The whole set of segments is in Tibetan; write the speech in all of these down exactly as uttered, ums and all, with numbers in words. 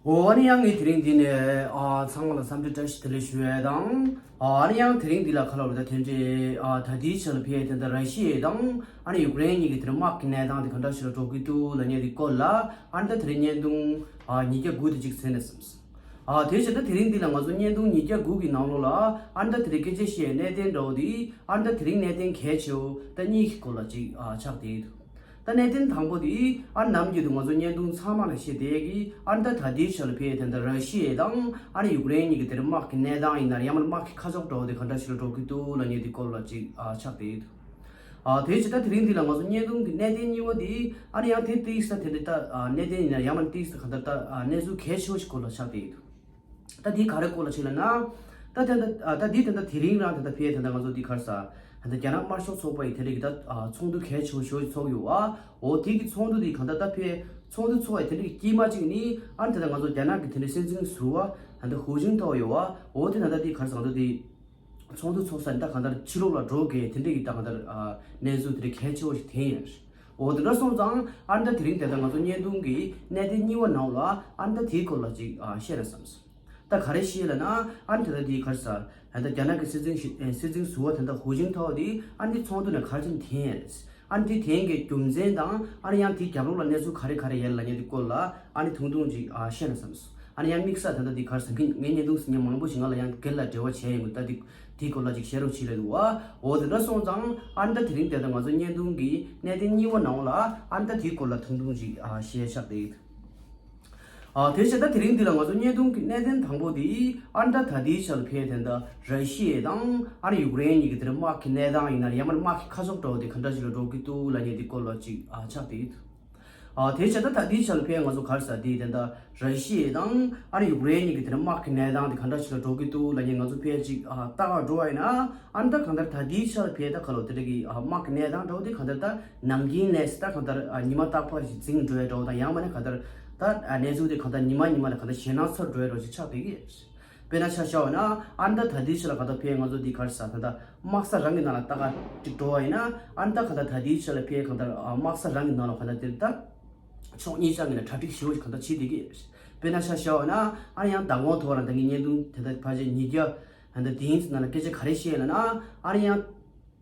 འོ་ཨ་ནི་ཡང་ངས་དེ་རིང་འདི་ནས་ཨ་ཚང་མ་ལ་འཚམས་འདྲི་བཀྲ་ཤིས་བདེ་ལེགས་ཞུ་ཡས་དང་། ཨ་ཨ་ནི་ཡང་དེ་རིང་འདི་ལ་ག་ལ་བར་ད་དེ་འདྲའི་ཨ་ད་ལྟའི་ཆར་ལ་ཕེ་དེ་འདྲ་ར་ཤི་ཡ་དང་ཨ་ནི་ཡུཀ་རེན་གཉིས་ཀྱི་དེ་འདྲ་དམག་གི་གནས་སྟངས་དེ་ག་འདྲ་ཞིག་ལ་འགྲོ་གི་འདུག་ལབ་མཁན་དེ་སྐོར་ལ་ཨ་ནི་ད་དེ་རིང་བརྙན་ཐུང་ཨ་ཉིས་བརྒྱ་དགུ་དེ་གཅིག་བཟོས་ནས་བཟུང་། ཨ་དེ་བྱས་ད་དེ་རིང་འདི་ལ་ང་ཚོ་བརྙན་ཐུང་ཉིས་བརྒྱ་དགུ་གི་ནང་ལོགས་ལ་ཨ་ནི་ད་དེ་རིང་སྐད་ཆ་བཤད་གནད་དོན་འདྲ་བོ་དེ་ཨ་ནི་ད་དེ་རིང་གནད་དོན་གལ་ཆེ་བོ་ད་གཉིས་ཀྱི་སྐོར་ལ་ཅིག་ཨ་ཆགས་བསྡད་ཡོད། ད་གནད་དོན་དང་པོ་དེ་ཨ་ནི་ནམ་རྒྱུན་དུ་ང་ཚོ་བརྙན་ཐུང་ཚང་མ་ལ་བཤད་བསྡད་ཀྱི་ཨ་ནི་ད་ད་ལྟའི་ཆར་ལ་ཕེ་དེ་འདྲ་ར་ཤི་ཡ་དང་ཨ་ནི་ཡུཀ་རེན་གཉིས་ཀྱི་དེ་རིང་དམག་གི་གནས་སྟངས་ཡིན་ན་ཡང་མིན་དམག་གི་ཁ་ཕྱོགས་འདྲ་བོ་དེ་ག་འདྲ་ཞིག་ལ་འགྲོ་གི་འདུག་ལབ་མཁན་དེ་སྐོར་ལ་ཅིག་ཨ་ཆགས་བསྡད་ཡོད། ཨ་དེ་བྱས་ད་དེ་རིང་འདི་ལ་ང་ཚོ་བརྙན་ཐུང་གི་གནད་དོན་གཉིས་པ་དེ་ཨ་ནི་ཡང་དེ་ཏིག་ས་དེ་འདྲ་ད་ཨ་གནད་དོན་ཡིན་ན་ཡང་མིན་ཏིག་ས་ག་འདྲ་ད་ཨ་གནས་ཚུལ་གལ་ཆེ་བོ་ཞིག་སྐོར་ལ་ཆགས་བསྡད་ཡོད། ད་དེ་ག་རེ་སྐོར་ལ་ཆགས་ལབ་ན། ད་དེ་འདྲ་ཨ་ད་དེ་དེ་འདྲ་དེ་རིང་རང་དེ་འདྲ་ཕེ་དེ་འདྲ་ང་ཚོ་དེ་ག་རེ་ཟ། ད་ལྟ་རྒྱ་ནག་དམར་ཤོག་ཚོགས་པ་ཡི་དེ་འདྲ་གི་ད་ཨ་ཚོགས་འདུ་གལ་ཆེ་བོ་ཞེ་པོ་ཞིག་ཚོགས་ཡོད་བ། འོ་དེ་གི་ཚོགས་འདུ་དེ་ག་འདྲ་ད་ཕེ་ཚོགས་འདུ་ཚོགས་ཡ་དེ་འདྲ་གི་དཀྱིལ་མ་གཅིག་ནི་ཨ་ནི་དེ་འདྲ་ང་ཚོ་རྒྱ་ནག་གི་དེ་འདྲ་སྲིད་འཛིན་ཟུར་པ་ད་ལྟ་ཧུའུ་ཅིན་ཐའོ་ཡོད་བ། འོ་དེ་ད་ལྟ་དེ་ག་རེ་ཟ་ང་ཚོ་དེ། ཚོགས་འདུ་ཚོགས་ས་ནི་ད་གང་ལྟར་ཕྱི་ལོགས་ལ་འགྲོ་དགོས་དེ་འདྲ་གི་ད་གང་ལྟར་ཨ་གནས་ཚུལ་དེ་འདྲ་གལ་ཆེ་བོ་ཞིག་དེ་ཡིན། འོ་དེ་འདྲ་སོང་ཙང་ཨ་ནི་ད་དེ་རིང་དེ་ལྟར་ང་ཚོ་བརྙན་ཐུང་གི་གནད་དོན་གཉིས་པ་ནང་ལ་ཨ་ནི་ད་དེའི་སྐོར་ལ་ཅིག་ཨ་བཤད་ན་བསམས། ད་ག་རེ་བཤད་ལབ་ན་ཨ་ནི་དེ་ད་དེ་ག་རེ་ཟ་ཨ་ནི་ད་རྒྱ་ནག་གི་སྲིད་འཛིན་ཞི་ཨེ་སྲིད་འཛིན་ཟུར་པ་དེ་འདྲ་ཧུའུ་ཅིན་ཐའོ་དེ་ཨ་ནི་ཚོགས་འདུ་ནས་ག་རེ་བྱས་ནས་དེ་ཡིན། ཨ་ནི་དེ་དེ་གི་རྒྱུ་མཚན་དང་ཨ་ནི་ཡང་དེའི་རྒྱབ་ལོགས་ལ་གནས་ཚུལ་ག་རེ་ག་རེ་ཡོད་ལབ་མཁན་དེ་སྐོར་ལ་ཨ་ནི་ཐུང་ཐུང་ཅིག་ཨ་བཤད་ན་བསམས། ཨ་ནི་ཡང་དམིགས་བསལ་ད་ལྟ་འདི་གར་ཟ་མཁན་ངའི་བརྙན་ཐུང་ཟིན་མཁན་མང་པོ་ཞིག་ང་ལ་ཡང་སྒེར་ལ་འབྲེལ་བ་བྱས་ཡོང་གི་ད་འདི་འདིའི་སྐོར་ལ་ཅིག་བཤད་རོགས་བྱེད་ལབ་འདུག་བ། འོ་དེ་འདྲ་སོང་ཙང་ཨ་ནི་ད་དེ་རིང་དེ་ལྟ་ང་ཚོ་བརྙན་ཐུང་གི་གནད་དོན་གཉིས་པ་ནང་ལ་ཨ་ནི་ད་དེའི་སྐོར་ལ་ཐུང་ཐུང་ཅིག་ཨ་བཤད་ཆགས་བསྡད་ཡོད། ཨ་དེ་བྱས་ད་དེ་རིང་འདི་ལ་ང་ཚོ་བརྙན་ཐུང་གི་གནད་དོན་དང་པོ་དེ་ཨ་ནི་ད་ད་ལྟའི་ཆར་ལ་ཕེ་དེ་འདྲ་ར་ཤི་ཡ་དང་ཨ་ནི་ཡུཀ་རེན་གཉིས་ཀྱི་དེ་འདྲ་དམག་གི་གནས་སྟངས་ཡིན་ན་ཡང་མིན་དམག་གི་ཁ་ཕྱོགས་འདྲ་བོ་དེ་ག་འདྲ་ཞིག་ལ་འགྲོ་གི་འདུག་ལབ་མཁན་དེ་སྐོར་ལ་ཅིག་ཨ་ཆགས་བསྡད་ཡོད། ཨ་དེ་བྱས་ད་ད་ལྟའི་ཆར་ལ་ཕེ་ང་ཚོ་ག་རེ་ཟ་དེ་དེ་འདྲ་ར་ཤི་ཡ་དང་ཨ་ནི་ཡུཀ་རེན་གཉིས་ཀྱི་དེ་འདྲ་དམག་གི་གནས་སྟངས་དེ་ག་འདྲ་ཞིག་ལ་འགྲོ་གི་འདུག་ལབ་མཁན་ང་ཚོ་ཕེ་ཅིག་ཨ་ལྟ་ག་འགྲོ་བ་ཡིན་ན་ཨ་ནི་ད་གང་ལྟར་ད་ལྟའི་ཆར་ལ་ཕེ་ད་ག་ལོ་དེ་འདྲ་གི་ཨ་དམག་གི་གནས་སྟངས་འདྲ་བོ་དེ་གང་ལྟར་ད་ནམ་རྒྱུན་ནས་ད་གང་ལྟར་ཨ་ཉི་མ་རྟག་པར་ཞིག་འཛིང་འགྲོ་ཡ་འདྲ་བོ་དང་ཡང་མིན་ན་གང་ལྟར་ད་ཨ་གནས་ཚུལ་དེ་གང་ལྟར་ཉི་མ་ཉི་མ་ལ་གང་ལྟར་ཞེད་སྣང་ཚ་འགྲོ་ཡ་འདྲ་བོ་ཞིག་ཆགས་བསྡད་ཀྱི་ཡོད། དཔེར་ན་ཆ་བཞག་པ་ན་ཨ་ནི་ད་ད་ལྟའི་ཆར་ལ་གང་ལྟར་ཕེ་ང་ཚོ་འདི་ག་རེ་ཟ་ད་ད་དམག་ས་རང་གི་ནང་ལ་ལྟ་ག་ཅིག་འགྲོ་བ་ཡིན་ན་ཨ་ནི་ད་གང་ལྟར་ད་ལྟའི་ཆར་ལ་ཕེ་གང་ལྟར་ཨ་དམག་ས་རང་གི་ནང་ལ་གང་ལྟར་དེར་ད་ཕྱོགས་གཉིས་ཆ་ངེས་ལ་གྲ་སྒྲིག་ཞེ་པོ་ཞིག་གང་ལྟར་བྱེད་བསྡད་ཀྱི་ཡོད། དཔེར་ན་ཆ་བཞག་པ་ན་ཨ་ནི་ཡང་མདང་དགོང་ཐོག་རང་ད་ངའི་བརྙན་ཐུང་དེ་ད་ཕལ་ཆེར་ཉིས་བརྒྱ་ཨ་ནི་ད་དེ་ཡིན་ནང་ལ་སྐད་ཆ་ག་རེ་བཤད་ལབ་ན་ཨ་ནི་ཡང་།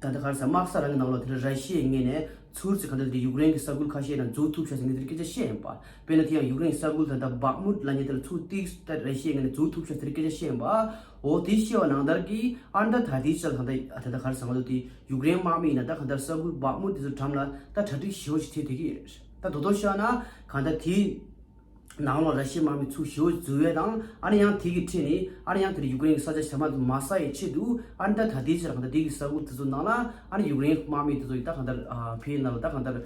ད་ལྟ་ག་རེ་ཟ་དམག་ས་རང་གི་ནང་ལོགས་དེ་འདྲ་ར་ཤི་ཡའི་ངོས་ནས་ཚུར་ཚེ་ག་འདྲ་དེ་ཡུཀ་རེན་གྱི་ས་ཁུལ་ཁ་ཤས་ནང་འཛུལ་ཐུབ་ཤག་ཟེར་ངས་དེ་འདྲ་སྐད་ཆ་བཤད་ཡིན་པ། དཔེར་ན་དེ་ཡང་ཡུཀ་རེན་གྱི་ས་ཁུལ་ད་ལྟ་བག་མུད་ལབ་མཁན་དེ་ལ་ཚུར་ཏིག་ད་ར་ཤི་ཡའི་ངོས་ནས་འཛུལ་ཐུབ་ཤག་ཟེར་སྐད་ཆ་བཤད་ཡིན་པ། འོ་དེ་བཤད་པ་ནང་ལྟར་གྱི་ཨ་ནི་ད་ད་ལྟའི་ཆར་ད་ལྟ་ད་ལྟ་ག་རེ་ཟ་ང་ཚོ་དེ་ཡུཀ་རེན་དམག་མི་ཡིན་ན་ད་ག་འདྲ་ས་ཁུལ་བག་མུད་དེ་ཚོ་འགྲམ་ལ་ད་གྲ་སྒྲིག་ཞེ་པོ་ཞིག་བྱེད་བསྡད་ཀྱི་ཡོད། ད་དོ་དོ་བཤད་ན་ག་འདྲ་དེ། ནང་ལོགས་ར་ཤི་ཡའི་དམག་མི་ཚུར་ཞེ་པོ་འཛུལ་ཡས་དང་ཨ་ནི་ཡང་དེ་གི་འཕྲིན་ནི་ཨ་ནི་ཡང་དེ་ནི་ཡུཀ་རེན་གྱི་ས་ཆ་ཞེ་མ་མ་ས་ཡི་ཆེད་དུ་ཨ་ནི་ད་ད་ལྟའི་ཆར་གང་ལྟར་དེ་གི་ས་ཁུལ་དེ་ཚོ་ནང་ལ་ཨ་ནི་ཡུཀ་རེན་གྱི་དམག་མི་དེ་ཚོ་ཡི་ད་གང་ལྟར་ཨ་ཕེ་ནང་ལ་ད་གང་ལྟར་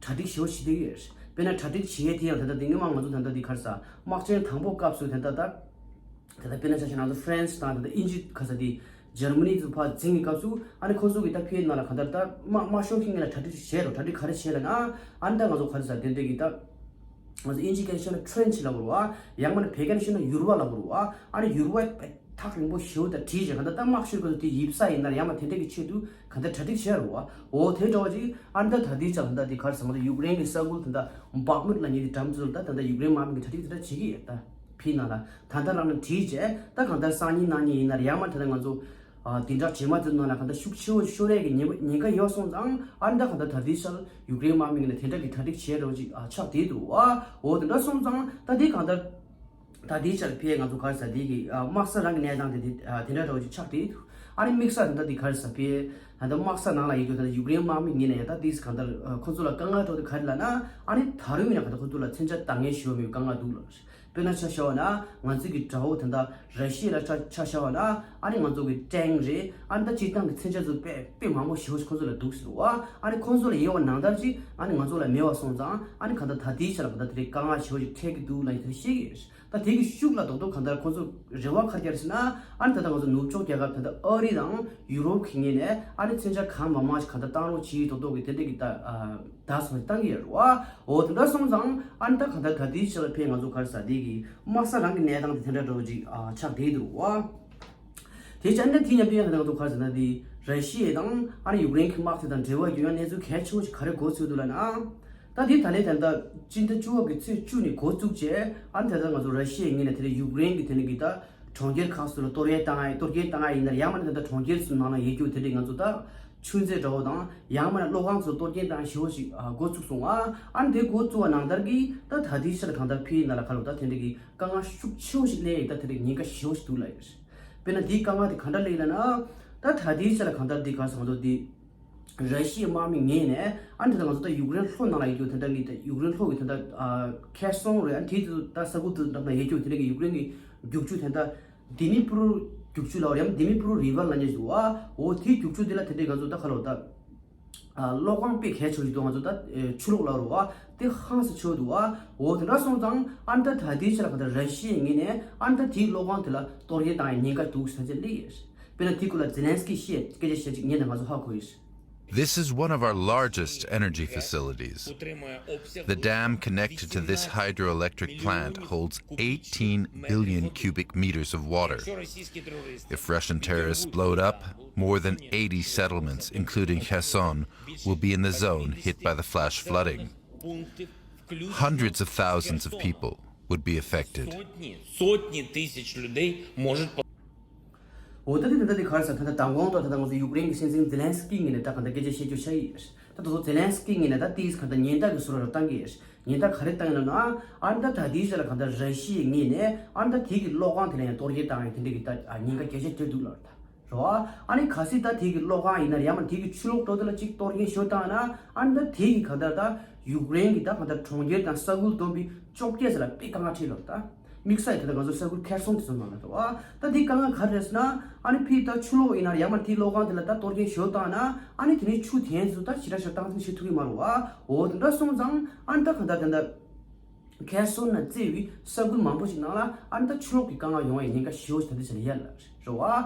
གྲ་སྒྲིག་ཞེ་པོ་བྱེད་དེ་ཡོད། དཔེར་ན་གྲ་སྒྲིག་བྱེད་ཡས་དེ་ཡང་ད་ལྟ་དེ་སྔོན་མ་ང་ཚོ་ད་ལྟ་དེ་ག་རེ་ཟ་དམག་ཆེན་དང་པོ་སྐབས་སུ་ད་ལྟ་ད། ད་ལྟ་དཔེར་ན་ཆ་བཞག་ན་ང་ཚོ་ཧྥ་རན་སི་དང་ད་ལྟ་དབྱིན་ཇི་ག་ས་དེ་འཇར་མ་ནི་ཚོ་ཕར་འཛིང་གི་སྐབས་སུ་ཨ་ནི་ཁོ་ཚོ་གི་ད་ཕེ་ནང་ལ་གང་ལྟར་ད་དམག་དམག་ཤོག་ཁྱིམ་ངེས་ལ་གྲ་སྒྲིག་བྱས་རོགས་གྲ་སྒྲིག་ག་རེ་བྱས་ལབ་ན་ཨ་ནི་ད་ང་ཚོ་ག་རེ་ཟ་དེ་འདྲ་གི་ད་ང་ཚོ་དབྱིན་ཇི་སྐད་བཤད་ན་ཊྲེན་ཆི་ལབ་དགོས་རེད་བ། ཡང་མིན་ན་བོད་སྐད་ནང་བཤད་ན་ཡུར་བ་ལབ་དགོས་རེད་བ། ཨ་ནི་ཡུར་བ་ཐག་རིང་པོ་ཞེ་པོ་ད་བྲིས་བྱས་གང་ལྟར་ད་དམག་ཤོག་གི་དེ་ཡིབ་ས་ཡིན་ན་ཡང་མ་དེ་འདྲ་གི་ཆེད་དུ་གང་ལྟར་གྲ་སྒྲིག་བྱས་རོགས་བ། འོ་དེ་འདྲ་བ་ཅིག་ཨ་ནི་ད་ད་ལྟའི་ཆ་ལ་ད་དེ་ག་རེ་ཟ་ང་ཚོ་ཡུཀ་རེན་གི་ས་ཁུལ་དེ་འདྲ་བག་མུད་ལབ་མཁན་དེ་འགྲམ་ཚོ་ལ་ད་ད་ལྟ་ཡུཀ་རེན་དམག་མི་གི་གྲ་སྒྲིག་དེ་འདྲ་བྱེད་ཀྱི་ཡོད་ད། ཕི་ནང་ལ་ད་ལྟ་རང་ལ་བྲིས་བྱས་ད་གང་ལྟར་སང་ཉིན་གནངས་ཉིན་ཡིན་ན་ཡང་མ་ད་ལྟ་ང་ཚོ་ཨ་བདུན་ཕྲག་རྗེས་མ་དེ་ནང་ལ་གང་ལྟར་ཤུགས་ཆེ་བོ་ཤོར་ཡས་ཀྱི་ཉེན་ཉེན་ཁ་ཡོད་སོང་ཙང་ཨ་ནི་ད་གང་ལྟར་ད་ལྟའི་ཆར་ཡུཀ་རེན་དམག་མི་ངོས་ནས་དེ་འདྲ་གི་གྲ་སྒྲིག་བྱས་རོགས་ཅིག་ཨ་ཆགས་བསྡད་འདུག་ཨ། འོ་དེ་འདྲ་སོང་ཙང་ད་དེ་གང་ལྟར་ད་ལྟའི་ཆར་ཕི་ང་ཚོ་ག་རེ་ཟ་དེ་གི་ཨ་དམག་ས་རང་གི་གནས་སྟངས་དེ་དེ་ཨ་དེ་འདྲ་འདྲ་བོ་ཅིག་ཆགས་བསྡད་འདུག་ཨ་ནི་དམིགས་བསལ་ད་ལྟ་དེ་ག་རེ་ཟ་ཕི་ད་ལྟ་དམག་ས་ནང་ལ་ཡོད་དུས་ད་ལྟ་ཡུཀ་རེན་དམག་མི་ངོས་ནས་ཡང་ད་དེ་གང་ལྟར་ཨ་ཁོ་ཚོ་ལ་དཀའ་ངལ་འཕྲད་དེ་ག་རེ་ལབ་ན་ཨ་ནི་ད་རུང་ཡང་གང་ལྟར་ཁོ་ཚོ་ལ་མཚོན་ཆ་འདང་ངེས་ཞེ་པོ་མེད་པའི་དཀའ་ངལ་འདུག་ལ། དཔེར་ན་ཆ་བཞག་པ་ན་ང་ཚོ་གི་དགྲ་བོ་དེ་འདྲ་ར་ཤི་ཡ་ལ་ཆ་ཆ་བཞག་པ་ན་ཨ་ནི་ང་ཚོ་གི་ཊེང་རེད་ཨ་ནི་ད་སྤྱིར་བཏང་གི་མཚོན་ཆ་ཚོ་དཔེ་དཔེ་མང་པོ་ཞེ་པོ་ཞིག་ཁོ་ཚོ་ལ་འདུག་ཟེར་བ། ཨ་ནི་ཁོ་ཚོ་ལ་ཡོད་པ་ནང་ལྟར་ཅིག་ཨ་ནི་ང་ཚོ་ལ་མེད་པ་སོང་ཙང་ཨ་ནི་གང་ལྟར་ད་ལྟའི་ཆ་ལ་གང་ལྟར་དེ་རིང་དཀའ་ངལ་ཞེ་པོ་ཞིག་འཕྲད་ཀྱི་འདུག་ལབ་ཡིན་དེ་ཤེས་ཀྱི་ཡོད། ད་དེ་གི་ཤུགས་ལ་རྡོག་རྡོག་གང་ལྟར་ཁོ་ཚོ་རེ་བ་ག་རེ་རྒྱག་ཟེར་ན་ཨ་ནི་ད་ལྟ་ང་ཚོ་ནུབ་ཕྱོགས་རྒྱལ་ཁབ་ད་ལྟ་ཨ་རི་དང་ཡུ་རོབ་ཀྱི་ངོས་ནས་ཨ་ནི་མཚོན་ཆ་གང་མང་མང་ཞིག་གང་ལྟར་བཏང་རོགས་གྱིས་རྡོག་རྡོག་གི་དེ་འདྲ་གི་ད་ཨ་ད་སོང་བཏང་གི་ཡོད་རེད་བ། འོ་དེ་འདྲ་སོང་ཙང་ཨ་ནི་ད་ག་ད་ག་དེའི་ཆ་ལ་ཕེ་ང་ཚོ་ག་རེ་ཟ་དེ་གི་དམག་ས་རང་གི་གནས་སྟངས་དེ་དེ་འདྲ་འདྲ་བོ་ཅིག་ཨ་ཆགས་བསྡད་འདུག་བ། དེ་བྱས་ཨ་ནི་ད་དེ་མཉམ་དུ་ཡང་ད་ང་ཚོ་ག་རེ་ཟ་ན་དེ་ར་ཤི་ཡ་དང་ཨ་ནི་ཡུཀ་རེན་གྱི་དམག་དེ་དང་འབྲེལ་བ་ཡོད་ཡང་གནས་ཚུལ་གལ་ཆེ་བོ་ཞིག་ག་རེ་གོ་ཚོད་འདུག་ལབ་ན། ད་དེ་ད་ལན་ད་ལྟ་སྤྱི་ཟླ་བཅུ་པ་གི་ཚེས་བཅུ་ནས་འགོ་བཙུགས་བྱས། ཨ་ནི་ད་ལྟ་ང་ཚོ་ར་ཤི་ཡའི་ངོས་ནས་དེ་ལ་ཡུཀ་རེན་གྱི་དེ་ནས་གི་ད་གྲོང་ཁྱེར་ཁག་སོགས་ལ་གཏོར་རྒོལ་བཏང་ཡ་གཏོར་རྒོལ་བཏང་ཡ་ཡིན་ན་ཡང་མིན་ན་ད་ལྟ་གྲོང་ཁྱེར་སོགས་ནང་ལ་ཡོད་རྒྱུ་དེ་འདྲའི་ང་ཚོ་ད་ཆུ་མཛོད་འདྲ་བོ་དང་ཡང་མིན་ན་གློག་ཁང་ཚོ་གཏོར་རྒོལ་བཏང་ཡ་ཞེ་པོ་ཞིག་ཨ་འགོ་བཙུགས་སོང་ཨ། ཨ་ནི་དེ་འགོ་བཙུགས་པ་ནང་ལྟར་གི་ད་ད་ལྟའི་ཆར་གང་ལྟར་ཕའི་ནང་ལ་ཁ་ལོ་ད་དེ་འདྲའི་གི་དཀའ་ངལ་ཤུགས་ཆེ་བོ་ཞིག་སླེབས་ཡ་ད་དེ་འདྲའི་ཉེན་ཁ་ཞེ་པོ་ཞིག་འདུག་ལབ་ཡོད། དཔེར་ན་དེའི་དཀའ་ངལ་དེ་ག་འདྲ་སླེབས་ཡོད་ལབ་ན། ད་ད་ལྟའི་ཆར་གང་ལྟར་དེ་ག་ས་ང་ཚོ་དེ། ར་ཤི་ཡའི་དམག་མི་ངོས་ནས་ཨ་ནི་ད་ལྟ་ང་ཚོ་ད་ཡུཀ་རེན་ལྷོ་ནང་ལ་ཡོད་རྒྱུ་དེ་འདྲ་གི་ད་ཡུཀ་རེན་ལྷོ་གི་དེ་འདྲ་ཨ་ཁེར་སོང་རེད། ཨ་ནི་དེ་དུ་ད་ས་ཁུལ་དུ་འགྲམ་ན་ཡོད་རྒྱུ་དེ་འདྲ་གི་ཡུཀ་རེན་གི་རྒྱུག་ཆུ་དེ་འདྲ་དི་མི་པུ་རུ་རྒྱུག་ཆུ་ལབ་རེད། དི་མི་པུ་རུ་རི་ཝར་ལབ་མཁན་ཞིག་འདུག་ཨ། འོ་དེ་རྒྱུག་ཆུ་དེ་ལ་དེ་འདྲའི་ང་ཚོ་ད་ག་ལབ་ད་ཨ་གློག་ཁང་དཔེ་གལ་ཆེ་བོ་ཞིག་འདུག་ང་ཚོ་ད་ཨེ་ཆུ་གློག་ལབ་རེད་བ། དེ་ཧང་སང་ཆེ་བོ་འདུག་ཨ། འོ་དེ་འདྲ་སོང་ཙང་ཨ་ནི་ད་ད་ལྟའི་ཆར་གང་ལྟར་ར་ཤི་ཡའི་ངོས་ནས་ཨ་ནི་ད་དེའི་གློག་ཁང་དེ་ལ་གཏོར་རྒོལ་བཏང་ཡའི་ཉེན་ཁ་འདུག་ཟེར་ཅིག་སླེབས་ཡོད། དཔེར་ན་དེའི་སྐོར་ལ་ཛེ་ལན་སི་ཀི་བཤད་སྐད་ཆ་བཤད་ཅིག་ཉན་ན་ང་ཚོ་ཧ་གོ་ཡོད། This is one of our largest energy facilities. The dam connected to this hydroelectric plant holds eighteen billion cubic meters of water. If Russian terrorists blow it up, more than eighty settlements, including Kherson, will be in the zone hit by the flash flooding. Hundreds of thousands of people would be affected. Сотни тысяч людей может. འོ་ད་དེ་ད་ལྟ་དེ་ག་རེ་ཟེར་ད་ལྟ་མདང་དགོང་ཐོག་ད་ལྟ་ང་ཚོ་ཡུཀ་རེན་གྱི་སྲིད་འཛིན་ཛེ་ལན་སི་ཀི་ངོས་ནས་ད་ག་ད་སྐད་ཆ་བཤད་རྒྱུ་ཆགས་ཡིན། ད་དེ་ཚོ་ཛེ་ལན་སི་ཀི་ངོས་ནས་ད་དེས་ག་ད་ཉེན་བརྡ་གི་བཟོ་འདྲ་བཏང་གི་ཡོད། ཉེན་བརྡ་ག་རེ་བཏང་ཡིན་ལབ་ན། ཨ་ནི་ད་ད་ལྟའི་ཆར་ལ་ག་ད་ར་ཤི་ཡའི་ངོས་ནས་ཨ་ནི་ད་དེ་གི་གློག་ཁང་དེ་ལ་ཡང་གཏོར་རྒོལ་བཏང་ཡ་དེ་འདྲ་གི་ད་ཉེན་ཁ་གལ་ཆེ་དེ་འདུག་ལབ་ད། རེད་བ། ཨ་ནི་གལ་སྲིད་ད་དེ་གི་གློག་ཁང་ཡིན་ན་ཡང་མ་དེ་གི་ཆུ་གློག་འགྲོ་དེ་ལ་གཅིག་གཏོར་རྒོལ་ཞུ་བཏང་ན། ཨ་ནི་ད་དེ་གི་ག་ད་ད་ཡུཀ་རེན་གི་ད་ག་ད་གྲོང་ཁྱེར་དང་ས་ཁུལ་བསྡོམས་པའི་བཅོ་བརྒྱད་ཙམ་ལ་དཔེ་དཀའ་ངལ་འཕྲད་ལབ་ད། དམིགས་བསལ་དེ་ད་ང་ཚོ་ས་ཁུལ་ཁེར་སོང་དེ་ཚོ་ནང་ལ་འགྲོ་བ། ད་དེ་དཀའ་ངལ་ག་རེ་རེད་ཟེར་ན། ཨ་ནི་ཕི་ད་ཆུ་གློག་ཡིན་ན་ཡང་མ་དེ་གློག་ཁང་དེ་ལ་ད་གཏོར་རྒོལ་ཞུ་བཏང་ན། ཨ་ནི་དེ་ནས་ཆུ་དེ་ཚོ་ད་ཞེ་དྲག་ཞེ་དྲག་སྟངས་འཛིན་བྱེད་ཐུབ་ཀྱི་མ་རེད་བ། འོ་དེ་འདྲ་སོང་ཙང་ཨ་ནི་ད་ག་ད་དེ་འདྲ། ཁེར་སོང་ན་བརྩིས་པའི་ས་ཁུལ་མང་པོ་ཞིག་ནང་ལ་ཨ་ནི་ད་ཆུ་ལོག་གི་དཀའ་ངལ་ཡོང་བའི་ཉེན་ཁ་ཞེ་པོ་ཞིག་ད་ལྟའི་ཆར་ཡོད་ལ་རེད་བ།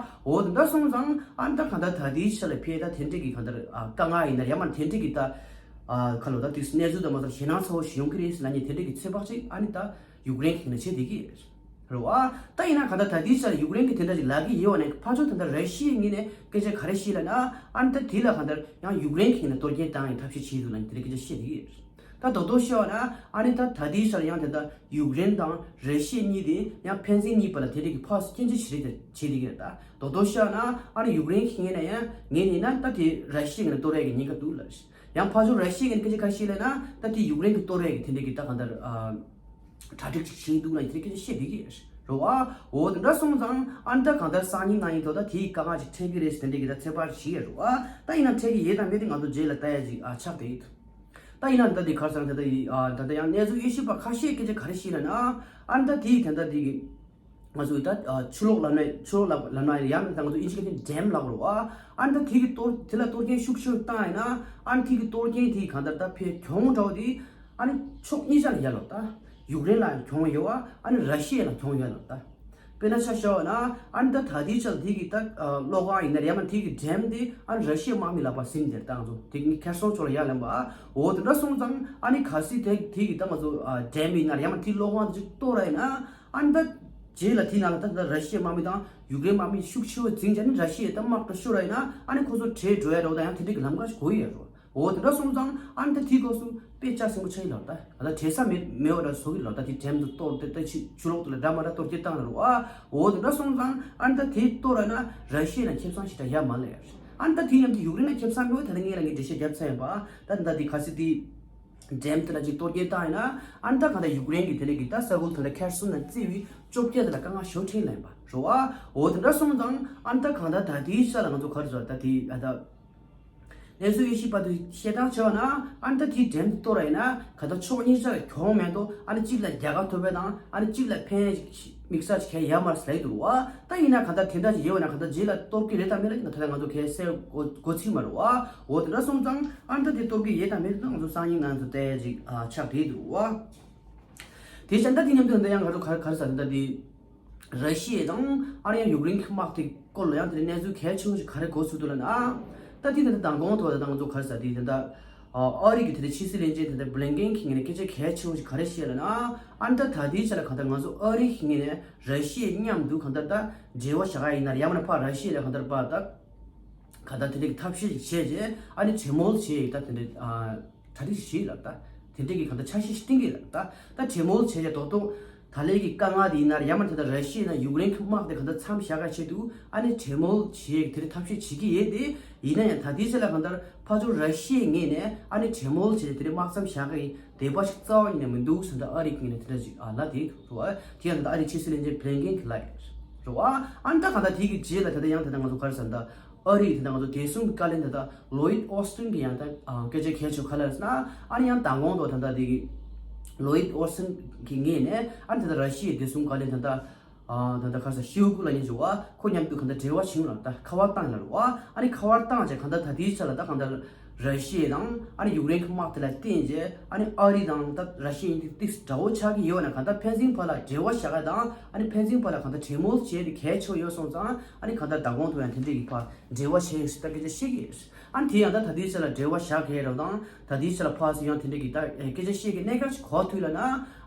འོ་དེ་འདྲ་སོང་ཙང་ཨ་ནི་ད་གང་ལྟར་ད་ལྟའི་ཆར་ལ་ཕེ་ད་དེ་འདྲས་ཀྱི་གང་ལྟར་ཨ་དཀའ་ངལ་ཡིན་ན་ཡང་མ་དེ་འདྲས་ཀྱི་ད་ཨ་ཁ་ལོ་ད་དུས་གནས་ཚུལ་དང་མ་ཚོར་ཞེད་སྣང་ཚ་བོ་ཞིག་ཡོང་གི་རེད་ཟེར་ལབ་མཁན་དེ་འདྲས་ཀྱི་ཚོད་དཔག་ཅིག་ཨ་ནི་ད་ཡུཀ་རེན་གྱི་ནང་བྱེད་བསྡད་ཀྱི་རེད་བ། ད་ཡིན་ན་གང་ལྟར་ད་ལྟའི་ཆར་ཡུཀ་རེན་གྱི་དེ་འདྲ་ཞིག་ལབ་ཀྱི་ཡོད་པ་ནས་ཕར་ཕྱོགས་ད་ལྟ་ར་ཤི་ཡའི་ངོས་ནས་སྐད་ཆ་ག་རེ་བཤད་ལབ་ན། ཨ་ནི་ད་དེ་ལ་གང་ལྟར་ཡང་ཡུཀ་རེན་གྱི་ནང་གཏོར་སྐྱོན་བཏང་ཡའི་ཐབས་ཤེས་བྱེད་འདུག་ལབ་མཁན་དེ་འདྲས་སྐད་ཆ་བཤད་བསྡད་ཀྱི་ཡོད། ད་རྡོག་རྡོག་བཤད་པ་ན་ཨ་ནི་ད་ད་ལྟའི་ཆར་ཡང་དེ་ལྟ་ཡུཀ་རེན་དང་ར་ཤི་ཡ་གཉིས་དེ་ཡང་ཕན་ཚུན་གཉིས་བར་ལ་དེ་འདྲ་གི་ཕར་ཚུར་སྐྱོན་བརྗོད་བྱེད་རེས་དེ་བྱེད་བསྡད་ཀྱི་རེད། ད་རྡོག་རྡོག་བཤད་པ་ན་ཨ་ནི་ཡུཀ་རེན་གྱི་ངོས་ནས་ཡང་ངས་ཡིན་ན་ད་དེ་ར་ཤི་ཡའི་ངོས་ནས་གཏོར་ཡ་གི་ཉེན་ཁ་འདུག་ལབ། ཡང་ཕར་ཕྱོགས་ར་ཤི་ཡའི་ངོས་ནས་སྐད་ཆ་ག་རེ་བཤད་ལབ་ན་ད་དེ་ཡུཀ་རེན་གྱི་གཏོར་ཡ་གི་དེ་འདྲ་གི་ད་གང་ལྟར་ཨ་གྲ་སྒྲིག་ཅིག་བྱས་འདུག་ལབ་དེ་འདྲ་སྐད་ཆ་བཤད་བསྡད་ཀྱི་རེད་བ། འོ་དེ་འདྲ་སོང་ཙང་ཨ་ནི་ད་གང་ལྟར་སང་ཉིན་གནངས་ཉིན་ཐོག་ད་དེའི་དཀའ་ངལ་ཅིག་འཕྲད་ཀྱི་རེད་ཟེར་དེ་འདྲ་གི་ད་ཚོད་དཔག་བྱེད་ཀྱི་རེད་བ། ད་ཡིན་ན་འཕྲད་ཀྱི་ཡོད་དང་མེད་དེ་ང་ཚོ་རྗེས་ལ་ལྟ་ཡ་ཅིག་ཨ་ཆགས་བསྡད་ཡོད། ད་ཡིན་ན་ད་འདི་གར་སང་ད་ལྟ་ཡི་ཨ་ད་ལྟ་ཡང་གནས་ཚུལ་དབྱེ་ཞིབ་པ་ཁ་ཤས་སྐད་ཆ་ག་རེ་བཤད་ལབ་ན། ཨ་ནི་ད་དེའི་ད་ལྟ་དེ་གི་ང་ཚོ་ད་ཨ་ཆུ་ལོག་ལབ་ན་ཆུ་ལོག་ལབ་ལབ་ན་ཡང་ད་ང་ཚོ་ཨིན་ཇི་སྐད་ཆ་ཌེམ་ལབ་རེད་བ། ཨ་ནི་ད་དེ་གི་གཏོར་དེ་ལ་གཏོར་སྐྱོན་ཤུགས་ཆེ་བཏང་ཡིན་ན། ཨ་ནི་དེ་གི་གཏོར་སྐྱོན་དེ་གང་ལྟར་ད་ཕའི་གྱོང་འདྲ་བོ་དེ་ཨ་ནི་ཕྱོགས་གཉིས་ཆ་ལ་ཡོད་ལབ་ད། ཡུཀ་རེན་ལ་གྱོང་ཡོད་བ། ཨ་ནི་ར་ཤི་ཡ་ལ་གྱོང་ཡོད་ལབ་ད། དཔེར་ན་ཆ་བཞག་པ་ན་ཨ་ནི་ད་ད་ལྟའི་ཆར་དེ་གི་ད་གློག་ཁང་ཡིན་ན་ཡང་མ་དེ་གི་ཌེམ་དེ་ཨ་ནི་ར་ཤི་ཡའི་དམག་མི་ལག་པར་ཟིན་དེར་བཏང་ཚོ་དེ་གི་ཁེར་སོང་ཕྱོགས་ལ་ཡར་ལེན་པ། འོ་དེ་འདྲ་སོང་ཙང་ཨ་ནི་གལ་སྲིད་དེ་དེ་གི་ད་ང་ཚོ་ཌེམ་ཡིན་ན་ཡང་མ་དེ་གློག་ཁང་དེ་ཅིག་གཏོར་ར་ཡིན་ན། ཨ་ནི་ད་རྗེས་ལ་དེ་ནང་ལ་ད་ད་ར་ཤི་ཡའི་དམག་མི་དང་ཡུཀ་རེན་དམག་མི་ཤུགས་ཆེ་བོ་འཛིང་བྱས་ནས་ར་ཤི་ཡའི་ད་དམག་གྲ་ཤོར་ར་ཡིན་ན་ཨ་ནི་ཁོ་ཚོ་བྲོས་འགྲོ་ཡ་འདྲ་བོ་དང་ཡང་དེ་འདྲ་གི་ལམ་ཁ་ཞིག་གོ་ཡི་ཡོད་རེད། འོ་དེ་འདྲ་སོང་ཙང་ཨ་ནི་ད་དེའི་སྐབས་སུ་དཔེ་ལྕགས་ཟིང་པོ་ཆགས་ཡིན་ལབ་ད། ད་ལྟ་བྲེལ་ས་མེད་མེད་པ་འདྲ་བཟོ་གི་ལབ་ད། དེ་ཌེམ་དུ་གཏོར་དེ་ད་ཕྱི་ཆུ་ལོག་དེ་ལ་འདྲ་མ་འདྲ་གཏོར་སྐྱོན་བཏང་རེད་བ། འོ་དེ་འདྲ་སོང་ཙང་ཨ་ནི་ད་དེ་གཏོར་ར་ན་ར་ཤི་ཡ་ལ་ཁེ་བཟང་ཞེ་དྲག་ཡོད་མ་རེད། ཨ་ནི་ད་དེ་མཉམ་དུ་ཡུཀ་རེན་ལ་ཁེ་བཟང་མེད་པ་ད་ལྟ་ངས་ལ་ངས་འགྲེལ་བཤད་བརྒྱབ་ཚར་ཡིན་པ། ད་ད་དེ་གལ་སྲིད་དེ། ཌེམ་དེ་ལ་ཅིག་གཏོར་སྐྱོན་བཏང་ཡིན་ན། ཨ་ནི་ད་གང་ལྟར་ཡུཀ་རེན་གྱི་དེ་ལས་ཀྱི་ད་ས་ཁུལ་དེ་ལ་ཁེར་སོང་ནས་བརྩིས་པའི་བཅོ་བརྒྱད་དེ་ལ་དཀའ་ངལ་ཞེ་པོ་འཕྲད་ལབ་ཡིན་པ་རེད་བ། འོ་དེ་འདྲ་སོང་ཙང་ཨ་ནི་ད་གང་ལྟར་ད་ལྟའི་ཆ་ལ་ང་ཚོ་ག་རེ་ཟེར་ད་དེ་ཨ་ད། གནས་ཚུལ་དབྱེ་ཞིབ་པ་དུ་བཤད་སྟངས་བྱས་པ་ན། ཨ་ནི་ད་དེའི་ཌེམ་དེ་གཏོར་བ་ཡིན་ན་ག་ད་ཕྱོགས་གཉིས་ཆ་ལ་གྱོང་མེད་དོ། ཨ་ནི་གཅིག་ལ་རྒྱལ་ཁ་ཐོབ་པ་དང་ཨ་ནི་གཅིག་ལ་ཕན་དམིགས་བསལ་གྱི་ཡོད་མ་རེད་ཟེར་གྱི་འདུག་བ། ད་ཡིན་ན་ག་ད་དེ་འདྲ་ཞིག་ཡོད་པ་ན་ག་ད་རྗེས་ལ་གཏོར་གྱི་རེད་དམ་མེད་ལ་ཡིན་ན་ད་ལྟ་ང་ཚོ་གལ་སྲིད་གོ་གོ་ཚིག་མ་རེད་བ། འོ་དེ་འདྲ་སོང་ཙང་ཨ་ནི་ད་དེ་གཏོར་གྱི་ཡོད་དམ་མེད་ད་ང་ཚོ་སང་ཉིན་ང་ཚོ་བལྟས་ཅིག་ཨ་ཆགས་བསྡད་འདུག་བ། དེ་བྱས་ད་དེ་མཉམ་དུ་འདི་ཡང་ག་རེ་ག་རེ་ག་རེ་ཟེར་ད་དེ། ར་ཤི་ཡ་དང་ཨ་རི་ཡང་ཡུཀ་རེན་གྱི་དམག་དེ་སྐོར་ལ་ཡང་དེ་ནས་གནས་ཚུལ་གལ་ཆེ་བོ་ཞིག་ག་རེ་གོ་ཚུལ་འདུག་ལབ་ན། ད་དེ་ད་ལྟ་མདང་དགོང་ཐོག་ད་ལྟ་ང་ཚོ་ག་རེ་ཟེར་དེ་ད་ལྟ་ཨ་རི་གི་དེ་ལྟ་ཕྱི་སྲིད་བློན་ཆེན་དེ་ལྟ་བྷི་ལིན་ཀེན་གྱི་ངོས་ནས་སྐད་ཆ་གལ་ཆེ་བོ་ཞིག་ག་རེ་བཤད་ལབ་ན། ཨ་ནི་ད་ད་ལྟའི་ཆ་ལ་གང་ལྟར་ང་ཚོ་ཨ་རི་གི་ངོས་ནས་ར་ཤི་ཡ་མཉམ་དུ་གང་ལྟར་ད་འབྲེལ་བ་བྱ་ག་ཡིན་ན་ཡང་མིན་ན་ཕར་ར་ཤི་ཡ་ལ་གང་ལྟར་ཕར་ད་གང་ལྟར་དེ་འདྲའི་ཐབས་ཤེས་ཤིག་བྱས་རྗེས་ཨ་ནི་གྲོས་མོལ་བྱས་ཡིན་ད་དེ་འདྲའི་གྲ་སྒྲིག་ཞིག་བྱས་ལབ་ད། དེ་འདྲས་ཀྱི་གང་ལྟར་འཆར་གཞི་ཞིག་བཏིང་གི་ཡོད་ལ། ད་ད་གྲོས་མོལ་བྱས་རྗེས་རྡོག་རྡོག་ད་ལན་གྱི་དཀའ་ངལ་དེ་ཡིན་ན་ཡང་མིན་ད་ལྟ་ར་ཤི་ཡ་ནས་ཡུཀ་རེན་གྱི་དམག་དེ་གང་ལྟར་མཚམས་བཞག་ག་ཆེད་དུ་ཨ་ནི་གྲོས་མོལ་བྱེད་ཡས་དེ་འདྲས་ཐབས་ཤེས་བྱེད་ཀྱི་ཡོད་དེ། ཡིན་ན་ཡང་ད་ལྟའི་ཆ་ལ་གང་ལྟར་ཕར་ཕྱོགས་ར་ཤི་ཡའི་ངོས་ནས་ཨ་ནི་གྲོས་མོལ་བྱས་རྗེས་དེ་འདྲས་དམག་མཚམས་བཞག་གི་འདོད་པ་ཞིག་རྩ་བ་ཉིད་ནས་མི་འདུག་ཟེར་ད་ཨ་རིའི་ངོས་ནས་དེ་འདྲ་ཞིག་ཨ་ལབ་དེ་འདུག་ཨ། དེ་ཡང་ད་ཨ་རིའི་ཕྱི་སྲིད་བློན་ཆེན་བྷི་ལིན་ཀེན་གྱིས་ལབ་ཡོད་རེད་བ། ཨ་ནི་ད་གང་ལྟར་དེ་གི་རྗེས་ལ་ད་ལྟ་ཡང་ད་ལྟ་ང་ཚོ་ག་རེ་ཟེར་ད། ཨ་རི་དེ་འདྲ་ང་ཚོ་བདེ་སྲུང་གི་བཀའ་བློན་དེ་དག་ལོ་ཡིད་ཨོ་སི་ཊིན་གྱིས་ཡང་ད་སྐད་ཆ་གལ་ཆེ་ག་རེ་ཟེར་ན། ཨ་ནི་ཡང་མདང་དགོང་དུ་ད་ལྟ་དེ་གི་ལོ་ཡིད་ཨོ་སི་ཊིན་གྱི་ངོས་ནས་ཨ་ནི་ད་ལྟ་ར་ཤི་ཡའི་བདེ་སྲུང་བཀའ་བློན་དེ་དག་ད་ལྟ་ག་རེ་ཟེར་ཤོའི་གུ་ལབ་མཁན་ཅིག་ཡོད་པ་ཁོ་མཉམ་དུ་ག་འདྲ་འབྲེལ་བ་བྱུང་ལ་ད་ཁ་པར་བཏང་ཡོད་རེད་བ། ཨ་ནི་ཁ་པར་བཏང་རྗེས་གང་ལྟར་ད་ལྟའི་ཆ་ལ་ད་གང་ལྟར་ར་ཤི་ཡ་དང་ཨ་ནི་ཡུཀ་རེན་གྱི་དམག་དེ་ལ་བརྟེན་རྗེས་ཨ་ནི་ཨ་རི་དང་ད་ར་ཤི་ཡ་གཉིས་དེ་ཏིག་ཙམ་དགྲ་བོ་ཆགས་ཀྱི་ཡོད་ན་གང་ལྟར་ཕན་ཚུན་བར་ལ་འབྲེལ་བ་བཞག་ཡ་དང་ཨ་ནི་ཕན་ཚུན་བར་ལ་གང་ལྟར་གྲོས་མོལ་བྱས་ཏེ་གལ་ཆེ་བ་ཡོད་སོང་ཙང་ཨ་ནི་གང་ལྟར་མདང་དགོང་དུ་ཡང་དེ་འདྲས་ཀྱི་བར་འབྲེལ་བ་བྱས་ཡོད་ཟེར་ད་སྐད་ཆ་བཤད་ཀྱི་ཡོད། ཨ་ནི་དེ་ཡང་ད་ད་ལྟའི་ཆ་ལ་འབྲེལ་བ་བཞག་གི་རེད་དང་ད་ལྟའི་ཆ་ལ་ཕར་ཚུར་ཡང་དེ་འདྲས་ཀྱི་ད་སྐད་ཆ་བཤད་ཀྱི་གནད་འགག་ཅིག་གོ་ཐུབ་ལ་ན།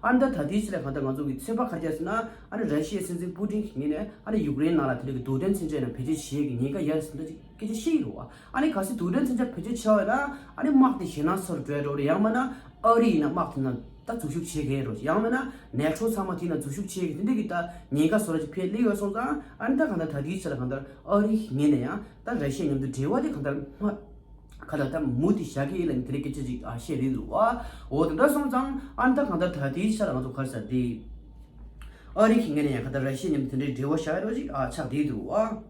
ཨ་ནི་ད་ད་ལྟའི་ཆ་ལ་གང་ལྟར་ང་ཚོ་གི་ཚོད་དཔག་ག་རེ་བྱས་ཟེར་ན་ཨ་ནི་ར་ཤི་ཡའི་སྲིད་འཛིན་པུ་ཏིན་གྱི་ངོས་ནས་ཨ་ནི་ཡུཀ་རེན་ནང་ལ་དེ་འདྲས་ཀྱི་རྡུལ་ཕྲན་མཚོན་ཆ་ཡང་བེད་སྤྱོད་བྱེད་ཀྱི་ཉེན་ཁ་ཡོད་ཟེར་འདྲ་ཅིག་སྐད་ཆ་བཤད་ཀྱི་འདུག་བ། ཨ་ནི་གལ་སྲིད་རྡུལ་ཕྲན་མཚོན་ཆ་བེད་སྤྱོད་བྱས་པ་ཡིན་ན་ཨ་ནི་དམག་དེ་ཞེད་སྣང་ཚ་རུ་འགྲོ་ཡ་འགྲོ་རེད། ཡང་མིན་ན་ཨ་རི་ཡིན་ན་དམག་དེ་ནང་ད་འཛུལ་ཞུགས་བྱེད་མཁན་རེད། ཡང་མིན་ན་ནེ་ཊོ་ཚང་མ་དེ་ནང་འཛུལ་ཞུགས་བྱེད་མཁན་དེ་འདྲ་གི་ད་ཉེན་ཁ་བཟོ་འདྲ་ཅིག་ཕར་སླེབས་ཡོད་སོང་ཙང་ཨ་ནི་ད་གང་ལྟར་ད་ལྟའི་ཆ་ལ་གང་ལྟར་ཨ་རི་གི་ངོས་ནས་ཡང་ད་ར་ཤི་ཡ་མཉམ་དུ་འབྲེལ་བ་དེ་གང་ལྟར་སྔ་གང་ལྟར་ད་མུ་མཐུད་བཞག་གི་ཡིན་ལབ་ནས་དེ་འདྲའི་སྐད་ཆ་ཅིག་ཨ་བཤད་རེད་འདུག་བ། འོ་དེ་འདྲ་སོང་ཙང་ཨ་ནི་ད་གང་ལྟར་ད་ལྟའི་ཆ་ལ་ང་ཚོ་ག་རེ་ཟེར་དེ། ཨ་རི་གི་ངོས་ནས་ཡང་གང་ལྟར་ར་ཤི་ཡ་མཉམ་དུ་དེ་འདྲའི་འབྲེལ་བ་བཞག་ཡ་འདྲ་ཅིག་ཨ་ཆགས་བསྡད་འདུག་བ།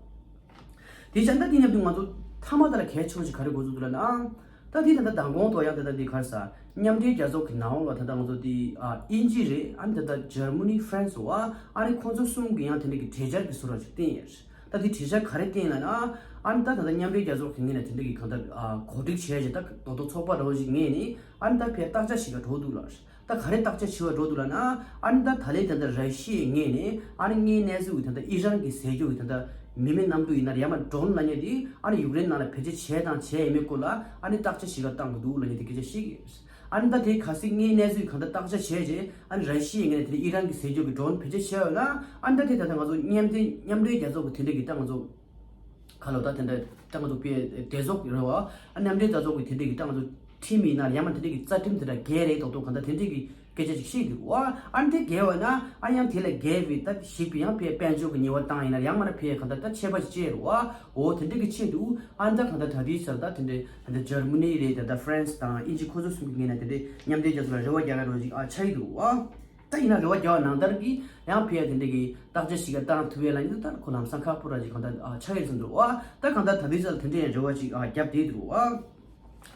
དེ་བྱས་ན་དེ་མཉམ་དུ་ང་ཚོ་མཐའ་མ་དེ་ལ་གལ་ཆེ་བ་ཞིག་ག་རེ་གོ་ཚུགས་འདུག་ལབ་ན། ད་དེ་ད་ལྟ་མདང་དགོང་དུ་ཡང་ད་ལྟ་འདི་ག་རེ་ཟེར་མཉམ་འབྲེལ་རྒྱལ་ཚོགས་ཀྱི་ནང་ལ་ད་ལྟ་ང་ཚོ་དེ་ཨ་དབྱིན་ཇི་རེད། ཨ་ནི་ད་ལྟ་ཇར་མ་ནི་ཧྥ་རན་སི་བ་ཨ་ནི་ཁོང་ཚོ་གསུམ་གྱི་ཡང་དེ་འདྲ་གི་གྲོས་འཆར་གྱི་བཟོ་འདྲ་ཅིག་བཏིང་ཡོད། ད་དེ་གྲོས་འཆར་ག་རེ་བཏིང་ལབ་ན། ཨ་ནི་ད་ད་ལྟ་མཉམ་འབྲེལ་རྒྱལ་ཚོགས་ཀྱི་ངོས་ནས་དེ་འདྲ་གི་གང་ལྟར་ཨ་གོ་སྒྲིག་བྱས་རྗེས་ད་རྡོག་རྡོག་ཚོགས་པ་འདྲ་བོ་ཞིག་ངོས་ནས་ཨ་ནི་ད་ཕར་བརྟག་དཔྱད་བྱེད་ག་འགྲོ་འདུག་ལ། ད་ག་རེ་བརྟག་དཔྱད་བྱེད་པར་འགྲོ་འདུག་ལབ་ན། ཨ་ནི་ད་ད་ལན་ད་ལྟ་ར་ཤི་ཡའི་ངོས་ནས་ཨ་ནི་དངོས་གནས་ཚུལ་གྱི་ད་ལྟ་ཨི་རན་གྱི་ཟས་སྐྱོང་གི་ད་ལྟ་མི་མེད་གནམ་གྲུ་ཡིན་ན་ཡང་མ་ཌོ་རོན་ལབ་མཁན་དེ་ཨ་ནི་ཡུཀ་རེན་ནང་ལ་བེད་སྤྱོད་བྱས་དང་བྱས་ཡོད་མེད་སྐོར་ལ་ཨ་ནི་བརྟག་དཔྱད་བྱེད་གར་བཏང་གི་འདུག་ལབ་མཁན་དེ་སྐད་ཆ་བཤད་ཀྱི་ཡོད། ཨ་ནི་ད་དེ་གལ་སྲིད་དངོས་གནས་ཚུལ་གྱི་གང་ལྟར་བརྟག་དཔྱད་བྱས་རྗེས་ཨ་ནི་ར་ཤི་ཡའི་ངོས་ནས་དེ་ཨི་རན་གྱི་ཟས་སྐྱོང་གི་ཌོ་རོན་བེད་སྤྱོད་བྱས་ཡོད་ན་ཨ་ནི་ད་དེ་ད་ལྟ་ང་ཚོ་མཉམ་འབྲེལ་མཉམ་འབྲེལ་རྒྱལ་ཚོགས་ཀྱི་དེ་འདྲ་གི་ད་ང་ཚོ། ཁ་ལོ་ད་དེ་འདྲ་ད་ང་ཚོ་པའི་སྡེ་ཚོགས་རེད་བ། ཨ་མཉམ་འབྲེལ་རྒྱལ་ཚོགས་ཀྱི་དེ་འདྲ་གི་ད་ང་ཚོ་ཁྲིམས་ཡིན་ན་ཡང་མ་དེ་འདྲ་གི་རྩ་ཁྲིམས་དེ་འདྲ་འགལ་རེད་མདོག་མདོག་གང་ལྟར་དེ་འདྲ་གི་སྐད་ཆ་ཅིག་བཤད་འདུག་བ། ཨ་འདྲ་འགལ་བ་ན་ཨ་ཡང་དེ་ལ་འགལ་བའི་ད་ཞིག་པའི་ཡང་པའི་དཔལ་འབྱོར་གྱི་ཉེས་པ་བཏང་ཡིན་ན་ཡང་མ་ན་པའི་གང་ལྟར་ད་ཆད་པ་ཅིག་བཅད་རེད་བ། འོ་དེ་འདྲ་གི་ཆེད་དུ་ཨ་ད་གང་ལྟར་ད་དེའི་ཆར་ད་དེ་འདྲ་ད་འཇར་མ་ནི་རེད། ད་ད་ཧྥ་རན་སི་དང་དབྱིན་ཇི་ཁོ་ཚོ་གསུམ་གྱི་ངོས་ནས་དེ་འདྲ་མཉམ་འབྲེལ་རྒྱལ་ཚོགས་ལ་རེ་བ་རྒྱག་ག་རོགས་ཅིག་ཨ་ཆགས་ཀྱི་འདུག་བ། ད་ཡིན་ན་རེ་བ་རྒྱག་པ་ནང་ལྟར་གྱི་ཡང་ཕར་དེ་འདྲ་གི་བརྟག་དཔྱད་ཞིག་ག་བཏང་ཐུབ་ཡས་ལ་ཡིན་ད་ཁོ་ལམ་སང་ཁག་པོ་ར་ཅིག་གང་ལྟར་ཨ་ཆགས་ཡོད་ཟིན་འདུག་བ། ད་གང་ལྟར་ད་ལྟའི་ཆར་དེ་འདྲ་ཡང་རེ་བ་ཅིག་ཨ་བརྒྱབ་བསྡད་འདུག་བ།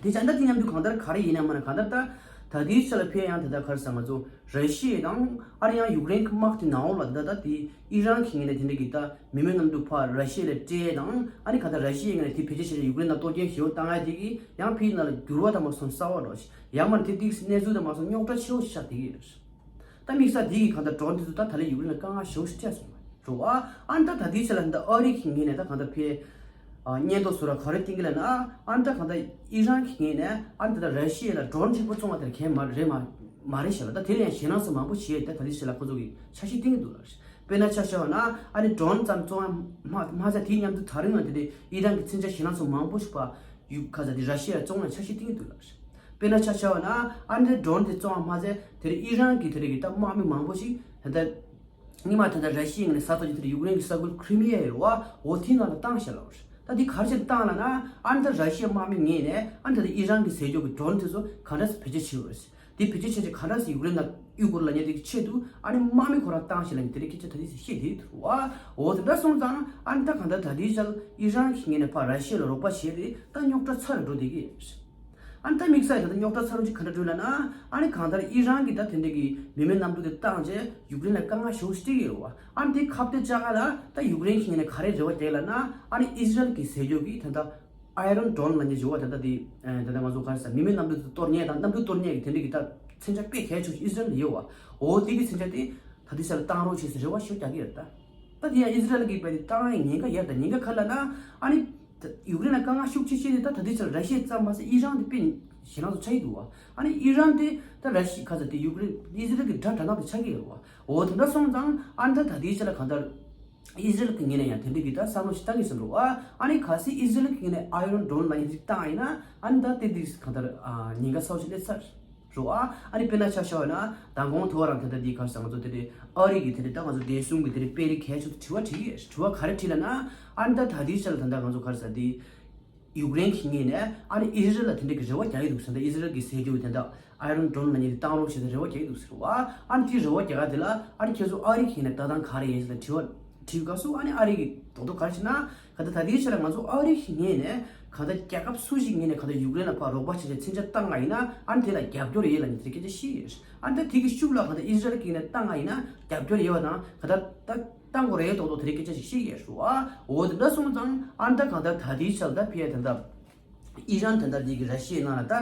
དེ་བྱས་ད་དེ་མཉམ་དུ་གང་ལྟར་ག་རེ་ཡིན་ན་མ་ན་གང་ལྟར་ད་ད་ལྟའི་ཆར་ལ་ཕར་ཡང་ད་ལྟ་ག་རེ་ཟེར་ང་ཚོ་ར་ཤི་ཡ་དང་ཨ་རི་ཡང་ཡུཀ་རེན་གྱི་དམག་དེ་ནང་ལ་ད་ད་དེ་ཨི་རན་གྱི་ངོས་ནས་དེ་འདྲ་གི་ད་མི་མེད་གནམ་གྲུ་ཕར་ར་ཤི་ཡ་ལ་སྤྲད་དང་ཨ་ནི་གང་ལྟར་ར་ཤི་ཡའི་ངོས་ནས་དེ་བེད་སྤྱོད་བྱས་ཏེ་ཡུཀ་རེན་ལ་གཏོར་སྐྱོན་ཞེ་པོ་བཏང་ཡ་དེ་གི་ཡང་ཕར་ནང་ལ་འགྱུར་བ་དང་མ་སོང་གསར་བ་འགྲོ་ཞིག་ཡང་མ་ན་དེ་དེ་གི་གནས་ཚུལ་དང་མ་སོང་རྙོག་དྲ་ཆེ་བོ་ཞིག་ཆགས་བསྡད་ཀྱི་ཡོད། ད་དམིགས་བསལ་འདི་གི་གང་ལྟར་ཌོ་རོན་འདི་ཚོ་ད་ད་ལན་ཡུཀ་རེན་ལ་དཀའ་ངལ་ཞེ་པོ་ཞིག་སྤྲད་སོང་བ་རེད་བ། ཨ་ནི་ད་ད་ལྟའི་ཆ་ལ་ད་ཨ་རི་གི་ངོས་ནས་ད་གང་ལྟར་ཕར་ཨ་སྙན་ཐོ་བཟོ་ར་ག་རེ་བཏིང་གི་ལབ་ན་ཨ་ནི་ད་གང་ལྟར་ཨི་རན་གི་ངོས་ནས་ཨ་ནི་ད་ད་ར་ཤི་ཡ་ལ་ཌོ་རོན་གཅིག་པོ་བཙོང་བ་དེ་གལ་མ་རེད་མ་མ་རེད་ཤག་ལ། ད་དེ་ལ་ཡང་ཞེད་སྣང་ཚོ་མང་པོ་བྱས་ད་ད་ལྟའི་ཆ་ལ་ཁོ་ཚོ་གི་འཆར་གཞི་བཏིང་གི་འདུག་ལ། དཔེར་ན་ཆ་བཞག་པ་ན་ཨ་ནི་ཌོ་རོན་ཙམ་བཙོང་བ་མ་མ་ཚད་དེའི་མཉམ་དུ་ད་རིང་ང་དེ་འདྲའི་ཨི་རན་གི་མཚོན་ཆ་ཞེད་སྣང་ཚོ་མང་པོ་ཞིག་པ། ཡུ་ཁ་ས་དེ་ར་ཤི་ཡ་བཙོང་བའི་འཆར་གཞི་བཏིང་གི་འདུག་ལ། དཔེར་ན་ཆ་བཞག་པ་ན་ཨ་ནི་ཌོ་རོན་དེ་བཙོང་བ་མ་ཟད་དེ་རིང་ཨི་རན་གྱི་དེ་རིང་གི་ད་དམག་མི་མང་པོ་ཞིག་ད་ལྟ་སྔོན་མ་ད་ལྟ་ར་ཤི་ཡའི་ངོས་ནས་ས་ཐོག་གི་དེ་རིང་ཡུཀ་རེན་གྱི་ས་ཁུལ་ཁི་རི་མི་ཡ་ཡོད་བ་འོ་དེའི་ནང་ལ་བཏང་བཞག་ལ། ད་དེ་ག་རེ་བྱས་བཏང་ལ་ན་ཨ་ནི་ད་ར་ཤི་ཡའི་དམག་མི་ངོས་ནས་ཨ་ནི་ད་ལྟ་ཨི་རན་གྱི་ཟས་སྐྱོང་གི་ཌོ་རོན་དེ་ཚོ་ག་འདྲ་སེ་བེད་སྤྱོད་བྱེད་དགོས། དེ་བེད་སྤྱོད་བྱས་རྗེས་ག་འདྲ་སེ་ཡུཀ་རེན་ལ་གཡུག་དགོས་ལབ་མཁན་དེ་གི་ཆེད་དུ་ཨ་ནི་དམག་མི་ཁོ་རང་བཏང་ཞིག་ལབ་མཁན་དེ་འདྲའི་སྐད་ཆ་ད་དེ་བཤད་བསྡད་འདུག་བ། འོ་དེ་འདྲ་སོང་ཙང་ཨ་ནི་ད་གང་ལྟར་ད་ལྟའི་ཆར་ཨི་རན་གྱི་ངོས་ནས་ཕར་ར་ཤི་ཡ་ལ་རོགས་པ་བྱས་ཏེ་ད་རྙོག་དྲ་ཚ་རུ་འགྲོ་བསྡད་ཀྱི་ཡོད། ཨ་ནི་ད་དམིགས་བསལ་ད་ལྟ་རྙོག་དྲ་ཚ་རུ་ཅིག་ག་འདྲ་འགྲོ་ལབ་ན་ཨ་ནི་གང་ལྟར་ཨི་རན་གྱིས་ད་དེ་འདྲ་གི་མི་མེད་གནམ་གྲུ་དེ་བཏང་རྗེས་ཡུཀ་རེན་ལ་དཀའ་ངལ་ཞེ་པོ་ཞིག་སྤྲད་ཀྱི་ཡོད་བ། ཨ་ནི་དེ་ཁ་གཏད་བཅག་ག་ལ་ད་ཡུཀ་རེན་གྱི་ངོས་ནས་ག་རེ་རེ་བ་བརྒྱབ་ལབ་ན་ཨ་ནི་ཨི་ཟི་རལ་གྱི་ཟས་སྐྱོང་གི་ད་ལྟ། ཨའི་རོན་ཌོམ་ལབ་མཁན་ཞིག་ཡོད་པ། ད་ལྟ་དེ་ཨ་ད་ལྟ་ང་ཚོ་ག་རེ་ཟེར་མི་མེད་གནམ་གྲུ་དེ་གཏོར་མཁན་དང་གནམ་གྲུ་གཏོར་མཁན་གྱི་དེ་འདྲ་གི་ད་མཚོན་ཆ་དཔེ་གལ་ཆེ་ཤོས་ཨི་ཟི་རལ་ལ་ཡོད་པ། འོ་དེ་གི་མཚོན་ཆ་དེ་ད་ལྟའི་ཆ་ལ་བཏང་རོགས་བྱེད་ཟེར་རེ་བ་ཞེ་པོ་རྒྱག་གི་ཡོད་རེད་ད། ད་དེ་ཡང་ཨི་ཟི་རལ་གྱིས་དཔེ་དེ་བཏང་ཡའི་ཉེན་ཁ་ཡོད་རེད་ད། ཉེན་ཁ་ག་རེ་ལབ་ན་ཨ་ནི་ད་ཡུཀ་རེན་ལ་དཀའ་ངལ་ཤུགས་ཆེ་བྱས་ཏེ་ད་ད་ལྟའི་ཆ་ལ་ར་ཤི་ཡ་ཙམ་མ་ཟད་ཨི་རན་དེ་དཔེ་ཞེད་སྣང་ཚོ་ཆགས་ཀྱི་འདུག་བ། ཨ་ནི་ཨི་རན་དེ་ད་ར་ཤི་ག་ཟེར་དེ་ཡུཀ་རེན་ཨི་ཟི་རལ་གྱི་དགྲ་དྲག་ཐག་དེ་ཆགས་ཀྱི་ཡོད་རེད་བ། འོ་དེ་འདྲ་སོང་ཙང་ཨ་ནི་ད་ད་ལྟའི་ཆ་ལ་གང་ལྟར། ཨི་ཟི་རལ་གྱི་ངོས་ནས་ཡང་དེ་འདྲ་གི་ད་བསམ་བློ་ཞིག་བཏང་གི་ཟེར་འགྲོ་བ། ཨ་ནི་གལ་སྲིད་ཨི་ཟི་རལ་གྱི་ངོས་ནས་ཨའི་རོན་ཌོམ་ལབ་ཡིན་ཞིག་བཏང་ཡིན་ན་ཨ་ནི་ད་དེ་འདྲ་གང་ལྟར་ཉེན་ཁ་ཚ་བོ་ཞིག་སླེབས་ཚར། རོ་ཨ། ཨ་ནི་དཔེར་ན་ཆ་བཞག་པ་ན་མདང་དགོང་དེ་བ་རང་ད་ལྟ་འདི་ག་རེ་ཟེར། ང་ཚོ་དེ་རེད། ཨ་རི་གི་དེ་རེད། ད་ང་ཚོ་བདེ་སྲུང་གི་དེ་རེད། དཔོན་རིགས་གལ་ཆེ་ཚོ་དྲི་བ་དྲིས་ཡོད། དྲི་བ་ག་རེ་དྲིས་ལབ་ན། ཨ་ནི་ད་ད་ལྟའི་ཆར་ལ་ད་ལྟ་ང་ཚོ་ག་རེ་ཟེར། དེ་ཡུཀ་རེན་གྱི་ངོས་ནས་ཨ་ནི་ཨི་ཟི་རལ་ལ་དེ་འདྲ་གི་རེ་བ་རྒྱག་གི་འདུག་ཟེར། ད་ཨི་ཟི་རལ་གྱི་ཟས་རྒྱུ་དེ་འདྲ་ཨའི་རོན་ཌོམ་ལབ་མཁན་དེ་བཏང་རོགས་བྱེད་ཟེར་རེ་བ་རྒྱག་གི་འདུག་ཟེར་བ། ཨ་ནི་དེ་རེ་བ་རྒྱག་ག་དེ་ལ་ཨ་ནི་ཁྱེད་ཚོ་ཨ་རི་གི་ངོས་ནས་ལྟ་སྟངས་ག་རེ་ཡིན་ཟེར་དྲི་བ་དྲིས་སྐབས་སུ། ཨ་ནི་ཨ་རི་གི་རྡོག་རྡོག་ག་རེ་བྱས་ན། ག་ད་ད་ལྟའི་ཆར་ལ་ང་ཚོ་ཨ་རི་གི་ངོས་ནས་ག་ད་རྒྱལ་ཁབ་སུ་ཞིག་ངོས་ནས་ག་ད་ཡུཀ་རེན་ལ་ཕར་རོགས་པ་བྱེད་ཆེད་མཚོན་ཆ་བཏང་བ་ཡིན་ན། ཨ་ནི་དེ་ལ་རྒྱབ་སྐྱོར་ཡོད་ལབ་མཁན་དེ་སྐད་ཆ་བཤད་ཡོད། ཨ་ནི་ད་དེ་གི་ཤུགས་ལ་ག་ད་ཨི་ཟི་རལ་གྱི་ངོས་ནས་བཏང་བ་ཡིན་ན་རྒྱབ་སྐྱོར་ཡོད་པ་དང་། ག་ད་ད་བཏང་དགོས་རེད་རྡོག་རྡོག་དེ་རིགས་སྐད་ཆ་ཞིག་བཤད་ཡོད་རེད་བ། འོ་དེ་འདྲ་སོང་ཙང་ཨ་ནི་ད་གང་ལྟར་ད་ལྟའི་ཆར་ད་ཕི་ཡ་ད་ལྟ་ཨི་རན་ད་ལྟ་འདི་གི་ར་ཤི་ཡའི་ནང་ལ་ད་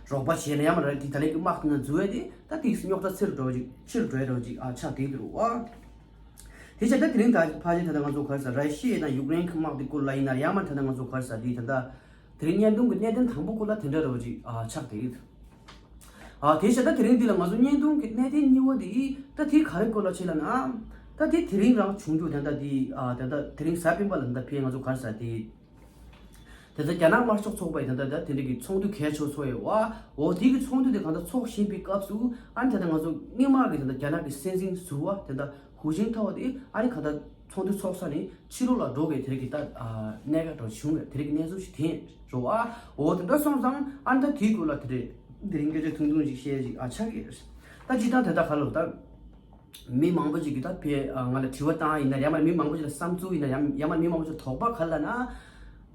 རོགས་པ་བྱས་ན་ཡང་མ་ར་དེ་ད་ལན་གི་དམག་དེ་ན་འཛུལ་བས་དེ་ད་དེ་རྙོག་དྲ་ཆེ་རུ་འགྲོ་ཅིག་ཆེ་རུ་འགྲོ་ཡ་འགྲོ་ཅིག་ཨ་ཆགས་བསྡད་འདུག་རེད་བ། དེ་བྱས་ད་དེ་རིང་ད་ཕལ་ཆེར་ད་ལྟ་ང་ཚོ་ག་རེ་ཟེར། ར་ཤི་ཡ་དང་ཡུཀ་རེན་གི་དམག་དེ་སྐོར་ལ་ཡིན་ན་ཡང་མ་ད་ལྟ་ང་ཚོ་ག་རེ་ཟེར། དེ་ད་ལྟ་དེ་རིང་བརྙན་ཐུང་གི་གནད་དོན་དང་པོ་སྐོར་ལ་དེ་འདྲ་འགྲོ་ཅིག་ཨ་ཆགས་བསྡད་ཡོད། ཨ་དེ་བྱས་ད་དེ་རིང་འདི་ལ་ང་ཚོ་བརྙན་ཐུང་གི་གནད་དོན་གཉིས་པ་དེ་ད་དེ་ག་རེ་སྐོར་ལ་བྱས་ལབ་ན། ད་དེ་དེ་རིང་རང་བྱུང་རྒྱུ་དེ་འདྲ་དེ་ཨ་དེ་འདྲ་དེ་རིང་གཟའ་སྤེན་པ་ལ་འདི་འདྲ་ཕི་ཡ་ང་ཚོ་ག་རེ་ཟེར། དེ་དེ་ཚོ་རྒྱ་ནག་དམར་ཤོག་ཚོགས་པ་ཡི་དེ་འདྲ་ད་དེ་འདྲ་གི་ཚོགས་འདུ་གལ་ཆེ་ཚོགས་ཡོད་བ། འོ་དེ་གི་ཚོགས་འདུ་དེ་གང་ལྟར་ཚོགས་བཞིན་པའི་སྐབས་སུ། ཨ་ནི་དེ་འདྲ་ང་ཚོ་སྔོན་མ་གི་དེ་འདྲ་རྒྱ་ནག་གི་སྲིད་འཛིན་ཟུར་པ་དེ་འདྲ་ཧུའུ་ཅིན་ཐའོ་དེ་ཨ་ནི་གང་ལྟར་ཚོགས་འདུ་ཚོགས་ས་ནས་ཕྱི་ལོགས་ལ་འགྲོ་གི་དེ་རིགས་ཀྱི་ད་ཨ་གནད་འགག་འདྲ་བྱུང་བའི་དེ་རིགས་ཀྱི་གནས་ཚུལ་ཞིག་དེ་རེད་བ། འོ་དེ་འདྲ་སོང་ཙང་ཨ་ནི་ད་དེའི་སྐོར་ལ་དེ་རེད། དེ་རིང་སྐད་ཆ་ཐུང་ཐུང་ཞིག་བཤད་ཅིག་ཨ་ཆགས་ཀྱི་རེད། ད་སྤྱིར་བཏང་དེ་ད་ག་ལ་ད། མི་མང་པོ་ཅིག་གིས་ད་ཕི་ཡ་ང་ལ་དྲི་བ་བཏང་ཡིན་ན། ཡང་མ་མི་མང་པོ་ཅིག་ལ་བསམ་ཚུལ་ཡིན་ན། ཡང་ཡང་མ་མི་མང་པོ་ཅིག་དོགས་པ་ག་རེ་ལབ་ན།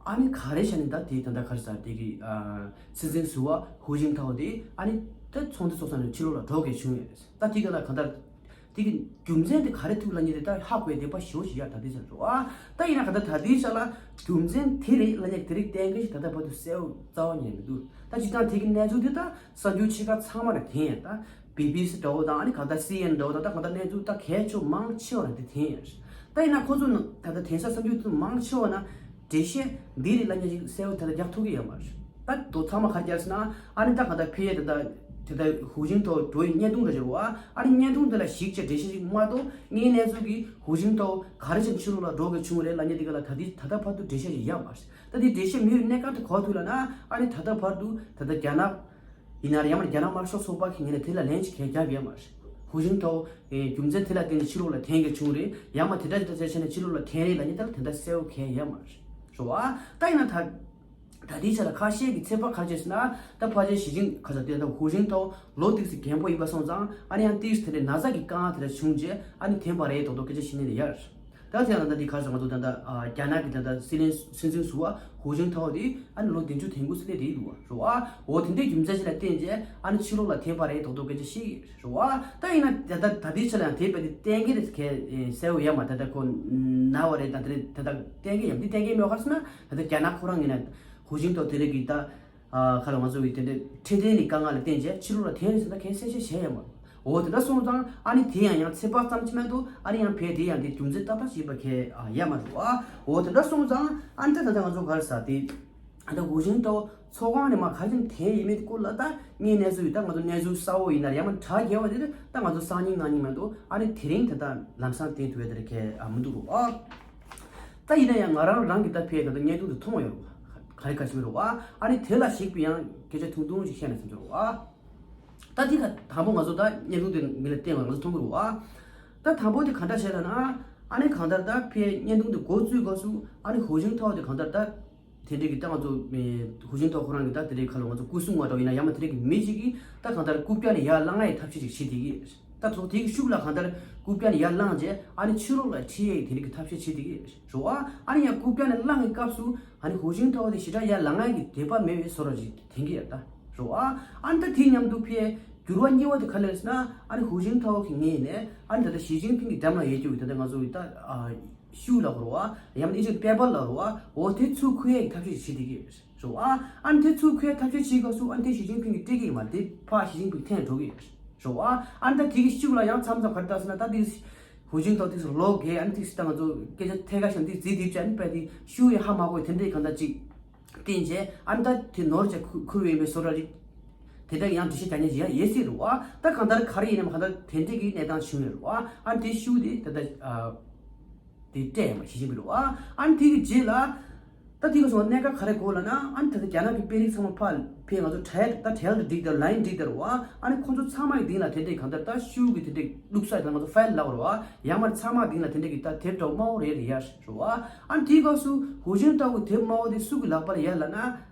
ཨ་ནི་ག་རེ་བྱས་ནས་ད་དེ་ད་ལྟ་ག་རེ་ཟེར། དེ་གི་ཨ་སྲིད་འཛིན་ཟུར་པ་ཧུའུ་ཅིན་ཐའོ་དེ་ཨ་ནི་ད་ཚོགས་འདུ་ཚོགས་ས་ནས་ཕྱི་ལོགས་ལ་འགྲོ་དགོས་བྱུང་ཡོད། ད་དེ་ག་ལ་གང་ལྟར་དེ་གི་རྒྱུ་མཚན་དེ་ག་རེ་ཐུག་ལབ་མཁན་དེ་ད་ཧ་གོ་ཡ་དེ་པ་ཞེ་པོ་ཞིག་ཡ། ད་དེ་ཟེར་རོ་ཨ། ད་ཡིན་ན་ག་ད་ད་དེ་ཆ་ལ་རྒྱུ་མཚན་དེ་རེད་ལབ་མཁན་དེ་རིགས་གཏན་འཁེལ་ཞིག་ད་ལྟ་བར་དུ་གསལ་པོ་རྩ་བ་ཉིད་མི་འདུག་ད་སྤྱིར་བཏང་དེ་གི་གནས་ཚུལ་དེ་ད་གསར་འགྱུར་ཆེ་ཁག་ཚང་མ་ལ་དེ་ཡིན། ད་བི་བི་སི་འདྲ་བོ་དང་། ཨ་ནི་གང་ལྟར་སི་ཨེན་ཨེན་འདྲ་བོ་དང་། ད་གང་ལྟར་གནས་ཚུལ་ད་གལ་ཆེ་བ་མང་ཆེ་བ་ལ་དེ་དེ་ཡིན། ད་ཡིན་ན་ཁོ་ཚོ་ནང་ད་ལྟ་དེང་སང་གསར་འགྱུར་དེ་མང་ཆེ་བ་ན་འགྲེལ་བཤད་འདི་རེད་ལབ་མཁན་ཞིག་གསལ་པོ་ད་ལྟ་རྒྱག་ཐུབ་ཀྱི་ཡོད་མ་རེད། ད་དོ་ཚང་མ་ག་རེ་རྒྱག་ཟེར་ན། ཨ་ནི་ད་གང་ལྟར་ཕི་ཡ་ད་ལྟ་དེ་ལྟར་ཧུའུ་ཅིན་ཐའོ་འགྲོ་ཡི་བརྙན་ཐུང་འདྲ་བྱེད་རོགས་ཨ། ཨ་ནི་བརྙན་ཐུང་འདི་ལ་གཞིགས་བྱས་འགྲེལ་བཤད་ཅིག་མ་གཏོགས། དངོས་གནས་ཚུལ་གྱི་ཧུའུ་ཅིན་ཐའོ་ག་རེ་བྱས་ནས་ཕྱི་ལོགས་ལ་འགྲོ་དགོས་བྱུང་རེད་ལབ་མཁན་འདི་ག་ལ་ད་ལྟའི་ད་ལྟ་བར་དུ་འགྲེལ་བཤད་ཅིག་ཡོད་མ་རེད། ད་དེ་འགྲེལ་བཤད་མེད་པའི་གནད་འགག་དེ་ག་པར་ཐུག་ལབ་ན། ཨ་ནི་ད་ལྟ་བར་དུ་ད་ལྟ་རྒྱ་ནག་ཡིན་ན་རེད། ཡང་མ་རྒྱ་ནག་དམར་ཤོག་ཚོགས་པ་གི་ངོས་ནས་དེ་ལ་ལན་ཅིག་གང་ཡང་རྒྱབ་ཡོད་མ་རེད། ཧུའུ་ཅིན་ཐའོ་ཨེ་རྒྱུ་མཚན་དེ་ལ་བརྟེན་ནས་ཕྱི་ལོགས་ལ་འཐེན་དགོས་བྱུང་རེད། ཡང་མ་དེ་འདྲ་དེ་འདྲ་བྱས་བྱས་ནས་ཕྱི་ལོགས་ལ་འཐེན་རེད་ལབ་མཁན་དེ་ལ་དེ་འདྲ་གསལ་པོ་གང་ཡང་ཡོད་མ་རེད། རེད་བ། ད་ཡིན་ན་ད་ད་ལྟའི་ཆ་ལ་ཁ་ཤས་ཀྱི་ཚོད་དཔག་ག་རེ་བྱས་ཟེར་ན། ད་ཕལ་ཆེར་ཞི་ཅིན་ག་ས་དེ་ད་ཧུའུ་ཅིན་ཐའོ་ལོ་ཏོག་ཙམ་རྒན་པོ་ཡིན་པ་སོང་ཙང་། ཨ་ནི་ཡང་ཏོག་ཙམ་དེ་འདྲའི་ན་ཚ་གི་དཀའ་ངལ་དེ་འདྲ་བྱུང་རྗེས་ཨ་ནི་འཐེན་པ་རེད་མདོག་མདོག་སྐད་ཆ་བཤད་མཁན་དེ་ཡོད་རེད། ད་དེ་ཡང་ད་འདི་ག་རེ་ཟེར། ང་ཚོ་ད་ལྟ་ཨ་རྒྱ་ནག་གི་ད་ལྟ་སྲིད་བློན་སྲིད་འཛིན་ཟུར་པ་ཧུའུ་ཅིན་ཐའོ་དེ་ཨ་ནི་ལོ་བདུན་ཅུ་དོན་དགུ་ཙམ་སླེབས་བསྡད་ཡོད་འདུག་བ། རེད་བ། འོ་དེ་འདྲའི་རྒྱུ་མཚན་ཞིག་ལ་བརྟེན་བྱས་ཨ་ནི་ཕྱི་ལོགས་ལ་འཐེན་པ་རེད་མདོག་མདོག་སྐད་ཆ་བཤད་ཀྱི་རེད་བ། ད་ཡིན་ན་ད་ལྟ་ད་ལྟའི་ཆ་ལ་ཡང་དེ་རྦད་དེ་གཏན་འཁེལ་རེད་གལ་གསལ་པོ་ཡོད་མ་རེད། ད་ལྟ་ཁོ་ན་བ་རེད་དང་དེ་རེད། ད་ལྟ་གཏན་འཁེལ་ཡང་འདི་གཏན་འཁེལ་མེད་པ་ག་རེ་ཟེར་ན། ད་ལྟ་རྒྱ་ནག་ཁོ་རང་ངོས་ནས་ཧུའུ་ཅིན་ཐའོ་དེ་རིགས་ཀྱི་ད། ཨ་ཁ་ལ་ང་ཚོ་གི་དེ་འདྲའི་འཕྲོད་བསྟེན་གྱི་དཀའ་ངལ་ལ་བརྟེན་བྱས་ཕྱི་ལོགས་ལ་འཐེན་རེད་ཟེར་ན་གལ་གསལ་བཤད་བྱས་ཡོད་མ་རེད། འོ་དེ་འདྲ་སོང་ཙང་ཨ་ནི་དེ་ཡང་ཡང་ཚོད་དཔག་ཙམ་གྱིས་མ་གཏོགས། ཨ་ནི་ཡང་ཕལ་དེ་ཡང་དེ་རྒྱུ་མཚན་ཏག་ཏག་ཅིག་ཡིན་པ་གལ་ཡོད་མ་རེད་བ། འོ་དེ་འདྲ་སོང་ཙང་ཨ་ནི་ད་ད་ལྟ་ང་ཚོ་ག་རེ་ཟེར། དེ་ད་ལྟ་ཧུའུ་ཅིན་ཐའོ་ཚོགས་ཁང་ནས་མར་ག་རེ་བྱས་ནས་འཐེན་ཡོད་མེད་སྐོར་ལ་ད་དངོས་གནས་ཚུལ་ཡོད། ད་ང་ཚོ་གནས་ཚུལ་གསལ་པོ་ཡིན་ན་ཡང་མ་དྲ་རྒྱས་པ་དེ་ད་ང་ཚོ་གསར་རྙིང་གནའ་རྙིང་མ་གཏོགས་ཨ་ནི་དེ་རིང་ད་ལྟ་ལམ་སང་བསྟན་ཐུབ་ཡ་དེ་རེད་གལ་མི་འདུག་རོ། ད་ཡིན་ན་ཡང་ང་རང་རང་གིས་ད་ཕེ་ད་ལྟ་བརྙན་ཐུང་དེ་མཐོང་ཡོད་རེད་བ། ག་རེ་ག་རེ་བྱེད་ཀྱི་རེད་བ། ཨ་ནི་དེ་ལ་གཞིགས་པའི་ཡང་སྐད་ཆ་ཐུང་ཐུང་ཞིག་བཤད་ན་བསམ་གྱི་རེད་བ། ད་དེ་ག་དང་པོ་ང་ཚོ་ད་བརྙན་ཐུང་དེ་མི་ལ་བསྟན་བ་ང་ཚོ་མཐོང་གི་རེད་བ། ད་དང་པོ་དེ་ག་འདྲ་བྱས་ལབ་ན། ཨ་ནི་གང་ལྟར་ད་ཕེ་བརྙན་ཐུང་དེ་འགོ་བཙུགས་སྐབས་སུ་ཨ་ནི་ཧུའུ་ཅིན་ཐའོ་དེ་གང་ལྟར་ད་དེ་འདྲའི་གི་ད་ང་ཚོ་མི་ཧུའུ་ཅིན་ཐའོ་ཁོ་རང་གི་ད་དེ་འདྲའི་ཁ་ལ་ང་ཚོ་སྐུ་སྲུང་བ་འདྲ་བོ་ཡིན་ན་ཡང་མ་དེ་འདྲའི་གི་མི་ཞིག་གིས་ད་གང་ལྟར་རྐུབ་བཀྱག་ནས་ཡར་ལངས་ཡའི་ཐབས་ཤེས་ཅིག་བྱེད་བསྡད་ཀྱི་ཡོད། ད་ཐོག་དེའི་ཤུགས་ལ་གང་ལྟར་རྐུབ་བཀྱག་ནས་ཡར་ལངས་རྗེས་ཨ་ནི་ཕྱི་ལོགས་ལ་ཁྲིད་ཡས་དེ་འདྲ་གི་ཐབས་ཤེས་བྱེད་བསྡད་ཀྱི་རེད་བ། ཨ་ནི་ཡང་རྐུབ་བཀྱག་ནས་ལངས་པའི་སྐབས་སུ་ཨ་ནི་ཧུའུ་ཅིན་ཐའོ་དེ་ཞེ་དྲག་ཡར་ལངས་ཡས་ཀྱི་འདོད་པ་མེད་པའི་བཟོ་འདྲ་ཞིག་དྲན་གྱི་ཡོད་ད། རེད་བ། ཨ་ནི་ད་དེ་མཉམ་དུ་ཕེ་འགྱུར་བ་གཉིས་པ་དེ་ག་རེ་རེད་ཟེར་ན། ཨ་ནི་ཧུའུ་ཅིན་ཐའོ་གི་ངོས་ནས་ཨ་ནི་ད་ལྟ་ཞི་ཅིན་ཕིང་གི་འགྲམ་ལ་ཡོད་རྒྱུ་གི་ད་ལྟ་ང་ཚོ་གི་ད་ཨ་ཤུ་ལབ་དགོས་རེད་བ། ཡང་ན་ཨིན་ཇིའི་པེ་པར་ལབ་དགོས་རེད་བ། འོ་དེ་ཚུར་ཁུར་ཡས་ཀྱི་ཐབས་ཤེས་ཞིག་བྱེད་བསྡད་ཀྱི་ཡོད། རེད་བ། ཨ་ནི་དེ་ཚུར་ཁུར་ཐབས་ཤེས་བྱེད་སྐབས་སུ་ཨ་ནི་དེ་ཞི་ཅིན་ཕིང་གིས་སྤྲད་ཀྱི་ཡོད་མ་རེད། དེ་ཕར་ཞི་ཅིན་ཕིང་འཐེན་འགྲོ་གི་ཡོད། རེད་བ། ཨ་ནི་ད་དེ་གི་ཤུགས་ལ་ཡང་མཚམས་མཚམས་ག་རེ་ལྟ་ཟེར་ན། ད་དེ་ཧུའུ་ཅིན་ཐའོ་དེ་ཚོ་ལོ་རྒས། ཨ་ནི་དེ་ད་ང་ཚོ་སྐད་ཆ་ཐད་ཀར་བཤད་ན་དེ་རྫིག་རྫིག་བྱས། ཨ་ནི་དཔེ་དེ་ཤུ་ཡི་ཧ་མ་གོ་བའི་དེ་འདྲའི་གང་ལྟར་ཅིག་བསྟན་བྱས། ཨ་ནི་ད་དེ་ནོར་བྱས་ཁུ་ཁུར་བའི་མི་བཟོ་འདྲ་རེད། དེ་འདྲ་ཡང་འགྲེལ་བཤད་རྒྱག་མཁན་ཅིག་ཡང་ཡོད་སྲིད་རེད་བ། ད་གང་ལྟར་ག་རེ་ཡིན་ནའང་གང་ལྟར་དེ་འདྲའི་གི་གནས་སྟངས་བྱུང་ཡོད་རེད་བ། ཨ་ནི་དེ་ཤུ་དེ་ད་ད་ཨ། དེ་སྤྲད་ཡོད་མ་རེད། ཞི་ཅིན་ཕིང་རེད་བ། ཨ་ནི་དེ་གི་རྗེས་ལ། ད་དེ་ག་སོང་གནད་འགག་ག་རེ་གོ་ལབ་ན། ཨ་ནི་ད་ལྟ་རྒྱ་ནག་གི་དཔོན་རིགས་ཚང་མ་ཕར་ཕེབས། ང་ཚོ་ཁྲལ་ད་ཁྲལ་དུ་བསྒྲིགས་དང་ལ་ཡིན་བསྒྲིགས་དང་རེད་བ། ཨ་ནི་ཁོ་ཚོ་ཚང་མ་གི་སྟེང་ལ་དེ་འདྲས་གང་ལྟར་ད་ཤུ་གི་དེ་འདྲས་བླུགས་ས་དང་ང་ཚོ་ཕའིལ་ལབ་རེད་བ། ཡར་མར་ཚང་མ་སྟེང་ལ་དེ་འདྲས་གི་ད་དེབ་དྲ་དམར་པོ་རེ་རེ་ཡར་རེད་བ། ཨ་ནི་དེའི་སྐབས་སུ་ཧུའུ་ཅིན་ཐའོ་གི་དེབ་དམར་པོ་དེ་སུ་གི་ལག་པ་ལ་ཡར་ལབ་ན།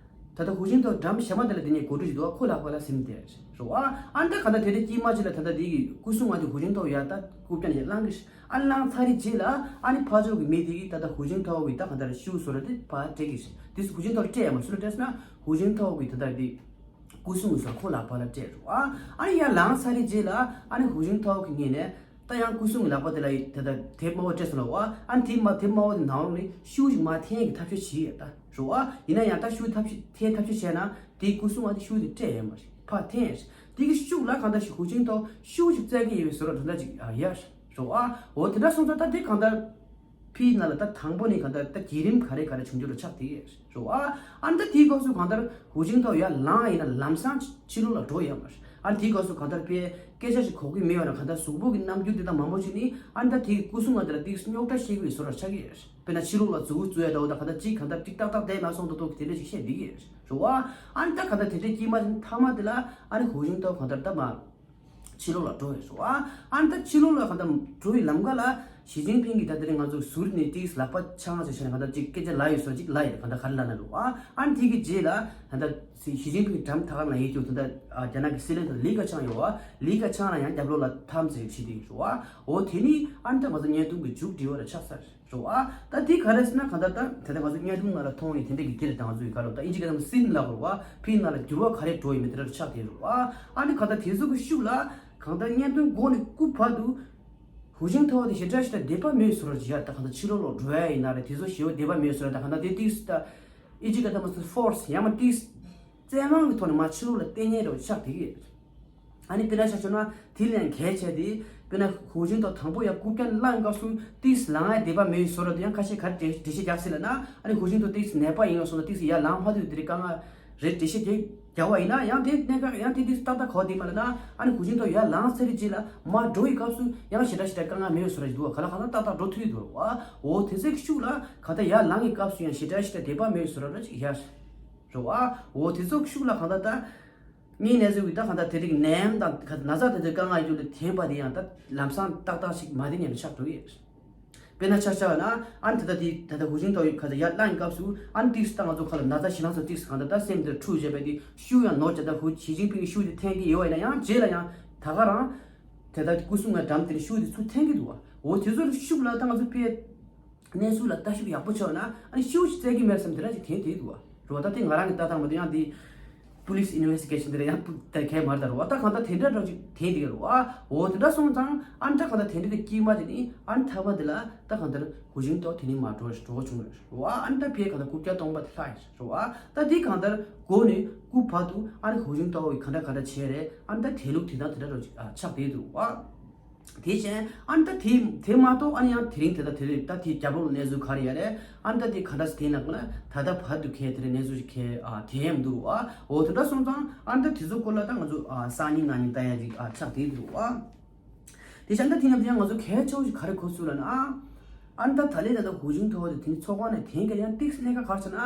ད་ལྟ་ཧུའུ་ཅིན་ཐའོ་འགྲམ་ཞྭ་མོ་དེ་ལ་དེ་ནས་གོ་སྒྲིག་བྱེད་འདུག་བ། ཁོ་ལག་པ་ལ་ཟིན་ཏེ་རེད་བ། ཨ་ནི་ད་གང་ལྟར་དེ་འདྲས་དཀྱིལ་མ་ཅིག་ལ་ད་ལྟ་དེ་གི་སྐུ་སྲུང་བ་དེ་ཧུའུ་ཅིན་ཐའོ་ཡར་ད་རྐུབ་བཀྱག་ནས་བླངས་གི། ཨ་ནི་བླངས་ཚར་རེ་རྗེས་ལ་ཨ་ནི་ཕར་ཕྱོགས་ཀྱི་མི་དེ་གིས་ད་ལྟ་ཧུའུ་ཅིན་ཐའོ་གི་ད་གང་ལྟར་ཤུ་བཟོ་ར་དེ་ཕར་སྤྲད་གི། དེ་ཧུའུ་ཅིན་ཐའོ་ལ་སྤྲད་ཡ་མ་ཤུ་ལ་སྤྲད་སོང་ན་ཧུའུ་ཅིན་ཐའོ་གི་ད་ལྟ་དེ་སྐུ་སྲུང་གི་བཟོ་ར་ཁོ་ལག་པ་ལ་སྤྲད་རེད་བ། ཨ་ནི་ཡར་ལངས་ཚར་རེ་རྗེས་ལ་ཨ་ནི་ཧུའུ་ཅིན་ཐའོ་གི་ངོས་ནས་ད་ཡང་སྐུ་སྲུང་གི་ལག་པ་དེ་ལ་ད་ལྟ་དེབ་དམར་པོ་སྤྲད་སོང་ལ་བ། ཨ་ནི་དེ་མ་དེབ་དམར་པོ་དེ་ནང་ལོགས་ནས་ཤུ་ཞིག་མར་འཐེན་གི་ཐབས་ཤེས་བྱེད་ཡ་ད་རེད་བ། ཡིན་ན་ཡང་ད་ཤུ་ཐབས་ཤེས་འཐེན་ཐབས་ཤེས་བྱས་ན་དེའི་སྐུ་སྲུང་བ་དེ་ཤུ་དེ་སྤྲད་ཡ་མ་རེད། ཕར་འཐེན་ཡ་རེད། དེ་གི་ཤུགས་ལ་གང་ལྟར་ཞིག་ཧུའུ་ཅིན་ཐའོ་ཤུ་ཞིག་བཙལ་གི་ཡོད་པའི་བཟོ་འདྲ་དེ་འདྲ་ཅིག་ཡ་རེད་བ། འོ་དེ་འདྲ་སོང་ཙང་ད་དེ་གང་ལྟར་ཕིའི་ནང་ལ་ད་དང་པོ་ནས་གང་ལྟར་ད་བརྒྱུད་རིམ་ག་རེ་ག་རེ་བྱུང་རྒྱུ་རུ་ཆགས་དེ་རེད་བ། ཨ་ནི་ད་དེའི་སྐབས་སུ་གང་ལྟར་ཧུའུ་ཅིན་ཐའོ་ཡར་ལངས་ཡིན་ན་ལམ་སང་ཕྱི་ལོགས་ལ་འགྲོ་ཡ་མ་རེད། ཨ་ནི་དེའི་སྐབས་སུ་གང་ལྟར་དཔེ་སྐད་ཆ་ཞིག་གོ་གི་མེད་པ་ན་གང་ལྟར་གཟུགས་པོ་གི་རྣམ་འགྱུར་དེ་དག་མང་པོ་ཞིག་ནི་ཨ་ནི་ད་དེ་གི་སྐུ་སྲུང་བ་དེ་ལ་ཏིག་རྙོག་དྲ་བཤད་གི་ཡོད་བཟོ་འདྲ་ཆགས་ཀྱི་ཡོད་རེད། དཔེར་ན་ཕྱི་ལོགས་ལ་མཛུབ་གུ་བཙུགས་ཡ་འདྲ་བོ་དང་གང་ལྟར་གཅིག་གང་ལྟར་ཏིག་ཏག་ཏག་བསྡད་མ་སོང་ད་འདུག་དེ་འདྲ་ཞིག་བཤད་བསྡད་ཀྱི་ཡོད་རེད་བ། ཨ་ནི་ད་གང་ལྟར་དེ་འདྲའི་དཀྱིལ་མ་ཅིག་མཐའ་མ་དེ་ལ་ཨ་ནི་ཧུའུ་ཅིན་ཐའོ་གང་ལྟར་ད་མར་ཕྱི་ལོགས་ལ་འགྲོ་ཡོད་རེད་བ། ཨ་ནི་ད་ཕྱི་ལོགས་ལ་གང་ལྟར་འགྲོ་བའི་ལམ་ཁ་ལ་ཞི་ཅིན་ཕིང་གིས་ད་དེ་རིང་ང་ཚོ་ཟུར་ནས་ཏིག་ལག་པ་འཆང་ཟེར་བྱས་ནས་གང་ལྟར་ཅིག་སྐད་ཆ་ལབ་ཡོད་བཟོ་ཅིག་ལབ་ཡོད། གང་ལྟར་ག་རེ་ལབ་ན་རེད་བ། ཨ་ནི་དེ་གི་རྗེས་ལ་ད་ལྟ་ཞི་ཅིན་ཕིང་གི་འགྲམ་ཐག་ཁང་ལ་ཡོད་རྒྱུ་ད་ལྟ་རྒྱ་ནག་གི་སྲིད་བློན་དང་ལི་ཁ་ཆང་ཡོད་བ། ལི་ཁ་ཆང་ལ་ཡང་རྒྱབ་ལོགས་ལ་འཐམས་ཟེར་བྱེད་དེ་ཡོད་བ། འོ་དེ་ནི་ཨ་ནི་ད་ང་ཚོ་བརྙན་ཐུང་གི་མཇུག་སྒྲིལ་བ་ལ་ཆགས་ས་རེད། རེད་བ། ད་དེ་ག་རེ་ཟེར་ན་གང་ལྟར་ད་ད་ལྟ་ང་ཚོ་བརྙན་ཐུང་ནང་ལ་མཐོང་ཡི་དེ་འདྲ་གི་དེ་རེད། ད་ང་ཚོ་ཡི་ག་ལ་ད་ཨིན་ཇི་སྐད་ནང་སིན་ལབ་དགོས་རེད་བ། ཕིའི་ནང་ལ་འགྱུར་བ་ག་རེ་འགྲོ་ཡི་མེད་དེ་འདྲ་ཆགས་དེ་རེད་བ། ཨ་ནི་གང་ལྟར་དེ་ཚོ་གི་ཤུགས་ལ་གང་ལྟར་བརྙན་ཐུང་འགོ་ནས་སྐུ་བར་དུ་ཧུའུ་ཅིན་ཐའོ་དེ་ཞེ་དྲག་ཞེ་དྲག་འདོད་པ་མེད་བཟོ་འདྲ་ཅིག་ཡ། ད་གང་ལྟར་ཕྱི་ལོགས་ལ་འགྲོ་ཡ་ཡིན་ན་རེད། དེ་ཚོ་ཞེ་པོ་འདོད་པ་མེད་བཟོ་འདྲ། ད་གང་ལྟར་དེ་ཏིག་ད་ཨིན་ཇི་སྐད་ད་མ་ཟེར་ཕོར་སི་ཡང་མ་ཏིག་བཙན་དབང་གི་ཐོག་ནས་མར་ཕྱི་ལོགས་ལ་བསྟན་ཉན་རེ་བ་ཆགས་དེ་གི། ཨ་ནི་དཔེར་ན་ཆ་བཞག་ན་དེ་ལས་གལ་ཆེ་དེ་དཔེར་ན་ཧུའུ་ཅིན་ཐའོ་དང་པོ་ཡར་རྐུབ་བཀྱག་ལངས་སྐབས་སུ་ཏིག་ལངས་ཡ་འདོད་པ་མེད་བཟོ་འདྲ་དེ་ཡང་ཁ་ཤས་ག་རེ་འགྲེལ་འགྲེལ་བཤད་རྒྱག་སྲིད་ལབ་ན། ཨ་ནི་ཧུའུ་ཅིན་ཐའོ་ཏིག་ནད་པ་ཡིན་ཡང་སོང་ན་ཏིག་ཡར་ལངས་མ་ཐུབ་དེ་རིགས་དཀའ་ངལ་རེད་འགྲེལ་བཤད་རྒྱག་རྒྱག་པ་ཡིན་ན་ཡང་དེ་གནད་འགག་ཡང་དེ་ཏིག་ཏག་ཏག་གོ་བསྡད་མ་ལབ་ན། ཨ་ནི་ཧུའུ་ཅིན་ཐའོ་ཡར་ལངས་ཚར་རྗེས་ལ་མར་འགྲོ་ཡི་སྐབས་སུ་ཡང་ཞེ་དྲག་ཞེ་དྲག་དཀའ་ངལ་མེད་བཟོ་འདྲ་ཞིག་འདུག་བ། ག་ལ་གང་ལྟར་ཏག་ཏག་འགྲོ་ཐུབ་ཀྱི་འདུག་བ། འོ་དེ་ཚོའི་ཤུགས་ལ་ག་ད་ཡར་ལངས་ཀྱི་སྐབས་སུ་ཡང་ཞེ་དྲག་ཞེ་དྲག་འདོད་པ་མེད་བཟོ་འདྲ་ཅིག་ཡར་རེད་བ། འོ་དེ་ཚོ་ཤུགས་ལ་གང་ལྟར་ད་ངའི་གནས་ཚུལ་གྱི་ད་གང་ལྟར་དེ་རིགས་ནད་ཡམས་དང་ག་ན་ཚ་དེ་ཚོའི་དཀའ་ངལ་ཡོད་དུས་ཐོན་པ་དེ་ཡང་ད་ལམ་སང་ཏག་ཏག་ཞིག་མ་བསྡད་ཉན་པ་ཆགས་འགྲོ་གི་ཡོད། དཔེར་ན་ཆ་བཞག་ན་ཨ་ནི་ད་ལྟ་དེ་ད་ལྟ་ཧུའུ་ཅིན་ཐའོ་ཡི་ག་ད་ཡར་ལངས་ཀྱི་སྐབས་སུ་ཨ་ནི་ཏིག་ད་ང་ཚོ་ཁ་ལ་ན་ཚ་ཞེ་ལངས་སོང་ཏིག་གང་ལྟར་ད་སེམས་དེར་འཁྲུག་བྱས་པ་དེ་ཤུགས་ཡང་ནོར་བྱས། ད་ཧུ་ཞི་ཅིན་ཕིང་གི་ཤུགས་དེ་འཐེན་གྱི་ཡོད་པ་ཡིན་ན་ཡང་རྗེས་ལ་ཡང་ད་ག་རང་དེ་ད་སྐུ་སྲུང་ངའི་འགྲམ་དེར་ཤུགས་དེ་ཚུར་འཐེན་གྱི་འདུག་བ། འོ་དེ་ཚོར་ཤུགས་ལ་ད་ང་ཚོ་དཔེ་གནས་ཚུལ་ལ་ལྟ་ཞིབ་ཡག་པོ་བྱས་ན་ཨ་ནི་ཤུགས་ཤིག་བཙལ་གྱི་མེད་བསམ་དེ་འདྲ་ཅིག་དྲན་བསྡད་འདུག་བ། རེད་བ། ད་དེ་ང་རང་གི་ལྟ་སྟངས་མ་གཏོགས་ཡང་དེ་police investigation་དེ་འདྲ་ཡང་ད་གས་མ་རེད་ད། རེད་བ། ད་གང་ལྟར་དེ་འདྲ་འདྲ་ཅིག་དྲན་བསྡད་ཀྱི་རེད་བ། འོ་དེ་འདྲ་སོང་ཙང་ཨ་ནི་ད་གང་ལྟར་དེ་འདྲ་གི་དཀྱིལ་མ་དེ་ནི་ཨ་ནི་ཐ་མ་དེ་ལ་ད་གང་ལྟར་ཧུའུ་ཅིན་ཐའོ་དེ་ནི་མར་འགྲོ་འགྲོ་བ་བྱུང་རེད་བ། ཨ་ནི་ད་ཕའི་གང་ལྟར་རྐུབ་བཀྱག་སྟོང་པ་དེ་ལྷག་ཡོད་རེད་བ། ད་དེ་གང་ལྟར་འགོ་ནས་རྐུབ་བར་དུ་ཨ་ནི་ཧུའུ་ཅིན་ཐའོ་ཡིས་གང་འདྲ་གང་འདྲ་བྱས་རེད། ཨ་ནི་ད་དེ་ལུགས་དེ་དང་དེ་འདྲ་འདྲ་ཅིག་ཨ་ཆགས་བསྡད་འདུག་བ། དེ་བཞིན་ཨ་ནི་ད་དེ་དེ་མ་གཏོགས་ཨ་ནི་ཡང་དེ་རིང་དེ་ད་དེ་རིང་ད་དེ་རྒྱབ་ལོགས་ལ་གནས་ཚུལ་ག་རེ་ཡོད་རེད། ཨ་ནི་ད་དེ་ག་འདྲ་སེ་དེ་ནང་ལ་ད་ལྟ་བར་དུ་གས་དེ་རིང་གནས་ཚུལ་ཞིག་གས་ཨ་དེ་ཡང་མི་འདུག་བ། འོ་དེ་འདྲ་སོང་ཙང་ཨ་ནི་ད་དེ་ཚོ་སྐོར་ལ་ད་ང་ཚོ་ཨ་སང་ཉིན་གནངས་ཉིན་ལྟ་ཡ་ཅིག་ཨ་ཆགས་བསྡད་འདུག་བ། དེ་བཞིན་ད་དེ་ནང་དེ་ཡང་ང་ཚོ་གལ་ཆེ་བོ་ཞིག་ག་རེ་གོ་ཚུལ་ལ་ན། ཨ་ནི་ད་ད་ལན་ད་ལྟ་ཧུའུ་ཅིན་ཐའོ་དེ་དེ་ནི་ཚོགས་ཁང་ནས་དེང་གི་ཡང་ཏིག་སེ་གནད་འགག་ག་རེ་ཆགས་ན།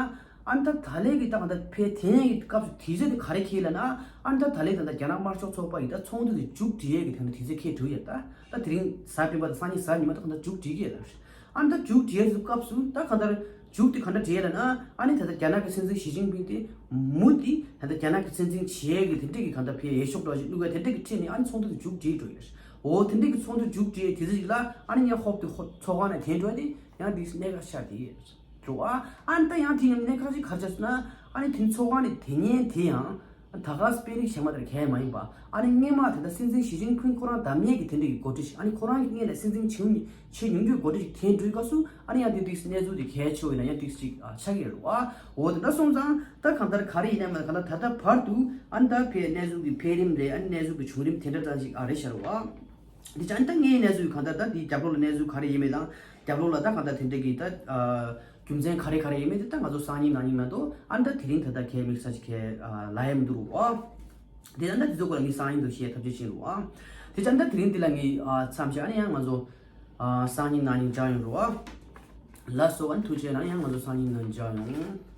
ཨ་ནི་ད་ད་ལན་གི་ད་གང་ལྟར་ཕེ་དེང་གི་སྐབས་སུ་དུས་ཚོད་དེ་ག་རེ་འཁེལ་ལ་ན། ཨ་ནི་ད་ད་ལན་ད་ལྟ་རྒྱ་ནག་དམར་ཤོག་ཚོགས་པ་ཡི་ད་ཚོགས་འདུ་དེ་མཇུག་སྒྲིལ་ཡས་ཀྱི་དེ་འདྲ་དུས་ཚོད་འཁེལ་འགྲོ་ཡས། ད་ད་དེ་རིང་གཟའ་སྤེན་པ་དང་སང་ཉིན་གཟའ་ཉི་མ་ད་གང་ལྟར་མཇུག་སྒྲིལ་གི་ཡས་ལ། ཨ་ནི་ད་མཇུག་སྒྲིལ་ཡས་སྐབས་སུ་ད་གང་ལྟར་མཇུག་དེ་གང་འདྲ་སྒྲིལ་ལ་ན། ཨ་ནི་ད་ལྟ་རྒྱ་ནག་གི་སྲིད་འཛིན་ཞི་ཅིན་ཕིང་དེ་མུ་མཐུད་ད་ལྟ་རྒྱ་ནག་གི་སྲིད་འཛིན་བྱེད་ཡས་ཀྱི་དེ་འདྲ་གི་གང་ལྟར་ཕེ་འོས་ཤོག་འདྲ་ཞིག་བླུག་ཡས་དེ་འདྲ་གི་ཁྲིད་ནས་ཨ་ནི་ཚོགས་འདུ་དེ་མཇུག་སྒྲིལ་འགྲོ་ཡས། འོ་དེ་འདྲ་གི་ཚོགས་འདུ་མཇུག་སྒྲིལ་དུས་ཚོད་ཅིག་ལ་ཨ་ནི་ཡང་ཧོབ་ཏེ་ཧོབ་ཚོགས་ཁང་ནས་དེ་འགྲོ་དེ་ཡང་དེ་གནད་འགག་ཆགས་དེ་རེད་བ། ཨ་ནི་ད་ཡང་དེ་ཡང་གནད་འགག་ཅིག་ག་རེ་ཆགས་སོང་ན། ཨ་ནི་དེ་ཚོགས་ཁང་ནས་དེ་ཉིན་དེ་ཡང་ད་ག་དཔོན་རིགས་གཞན་པ་དེར་གས་མ་ཡིན་པ། ཨ་ནི་སྔོན་མ་དེ་ད་སྲིད་འཛིན་ཞི་ཅིན་ཕིང་ཁོ་རང་བདམས་ཡས་ཀྱི་དེ་འདྲ་གི་འགོ་ཁྲིད་ཅིག་ཨ་ནི་ཁོ་རང་གི་སྔོན་ལ་སྲིད་འཛིན་བྱུང་བྱེད་མྱོང་རྒྱུའི་འགོ་ཁྲིད་ཅིག་དེ་འགྲོའི་སྐབས་སུ་ཨ་ནི་ཡང་དེ་དུས་གནས་ཚུལ་དེ་གལ་ཆེ་བ་ཡིན་ན་ཡང་དུས་ཅིག་ཆགས་ཀྱི་རེད་བ། འོ་དེ་འདྲ་སོང་ཙང་ད་གང་ལྟར་ག་རེ་ཡིན་ན་མ་གང་ལྟར་ད་ལྟ་བར་དུ་ཨ་ནི་ད་ཕེ་གནས་ཚུལ་གྱི་འཕེལ་རིམ་རེད། ཨ་ནི་གནས་ཚུལ་གྱི་བྱུང་རིམ་དེ་འདྲ་ཙམ་ཞིག་ཨ་རེད་ཤར་བ། དེ་ཅང་ད་ངའི་གནས་ཚུལ་གང་ལྟར་ད་དེའི་རྒྱབ་ལོགས་ལ་གནས་ཚུལ་ག་རེ་ཡིན་མིན་དང་རྒྱབ་ལོགས་ལ་ད་གང་ལྟར་དེ་འདྲ་གི་ད་རྒྱུ་མཚན་ག་རེ་ག་རེ་ཡིན་མིན་དེ་ད་ང་ཚོ་སང་ཉིན་གནངས་ཉིན་མ་གཏོགས་ཨ་ནི་ད་དེ་རིང་ད་ལྟ་གས་དམིགས་བསལ་ཅིག་གས་ལབ་ཡ་མི་འདུག་རུ་བ། དེ་ད་ད་དེ་ཚོ་སྐོར་ལ་ངས་སང་ཉིན་དུ་བཤད་ཐབས་ཤེས་བྱེད་རུ་བ། དེ་ཅང་ད་དེ་རིང་འདི་ལ་ངས་མཚམས་བཞག་ཨ་ནི་ཡང་ང་ཚོ་སང་ཉིན་གནངས་ཉིན་བཅར་ཡོང་རུ་བ། ལགས་སོ། ཨ་ནི་ཐུགས་རྗེ་གནང་། ཡང་ང་ཚོ་སང་ཉིན་ནང་མཇལ་ཡོང་།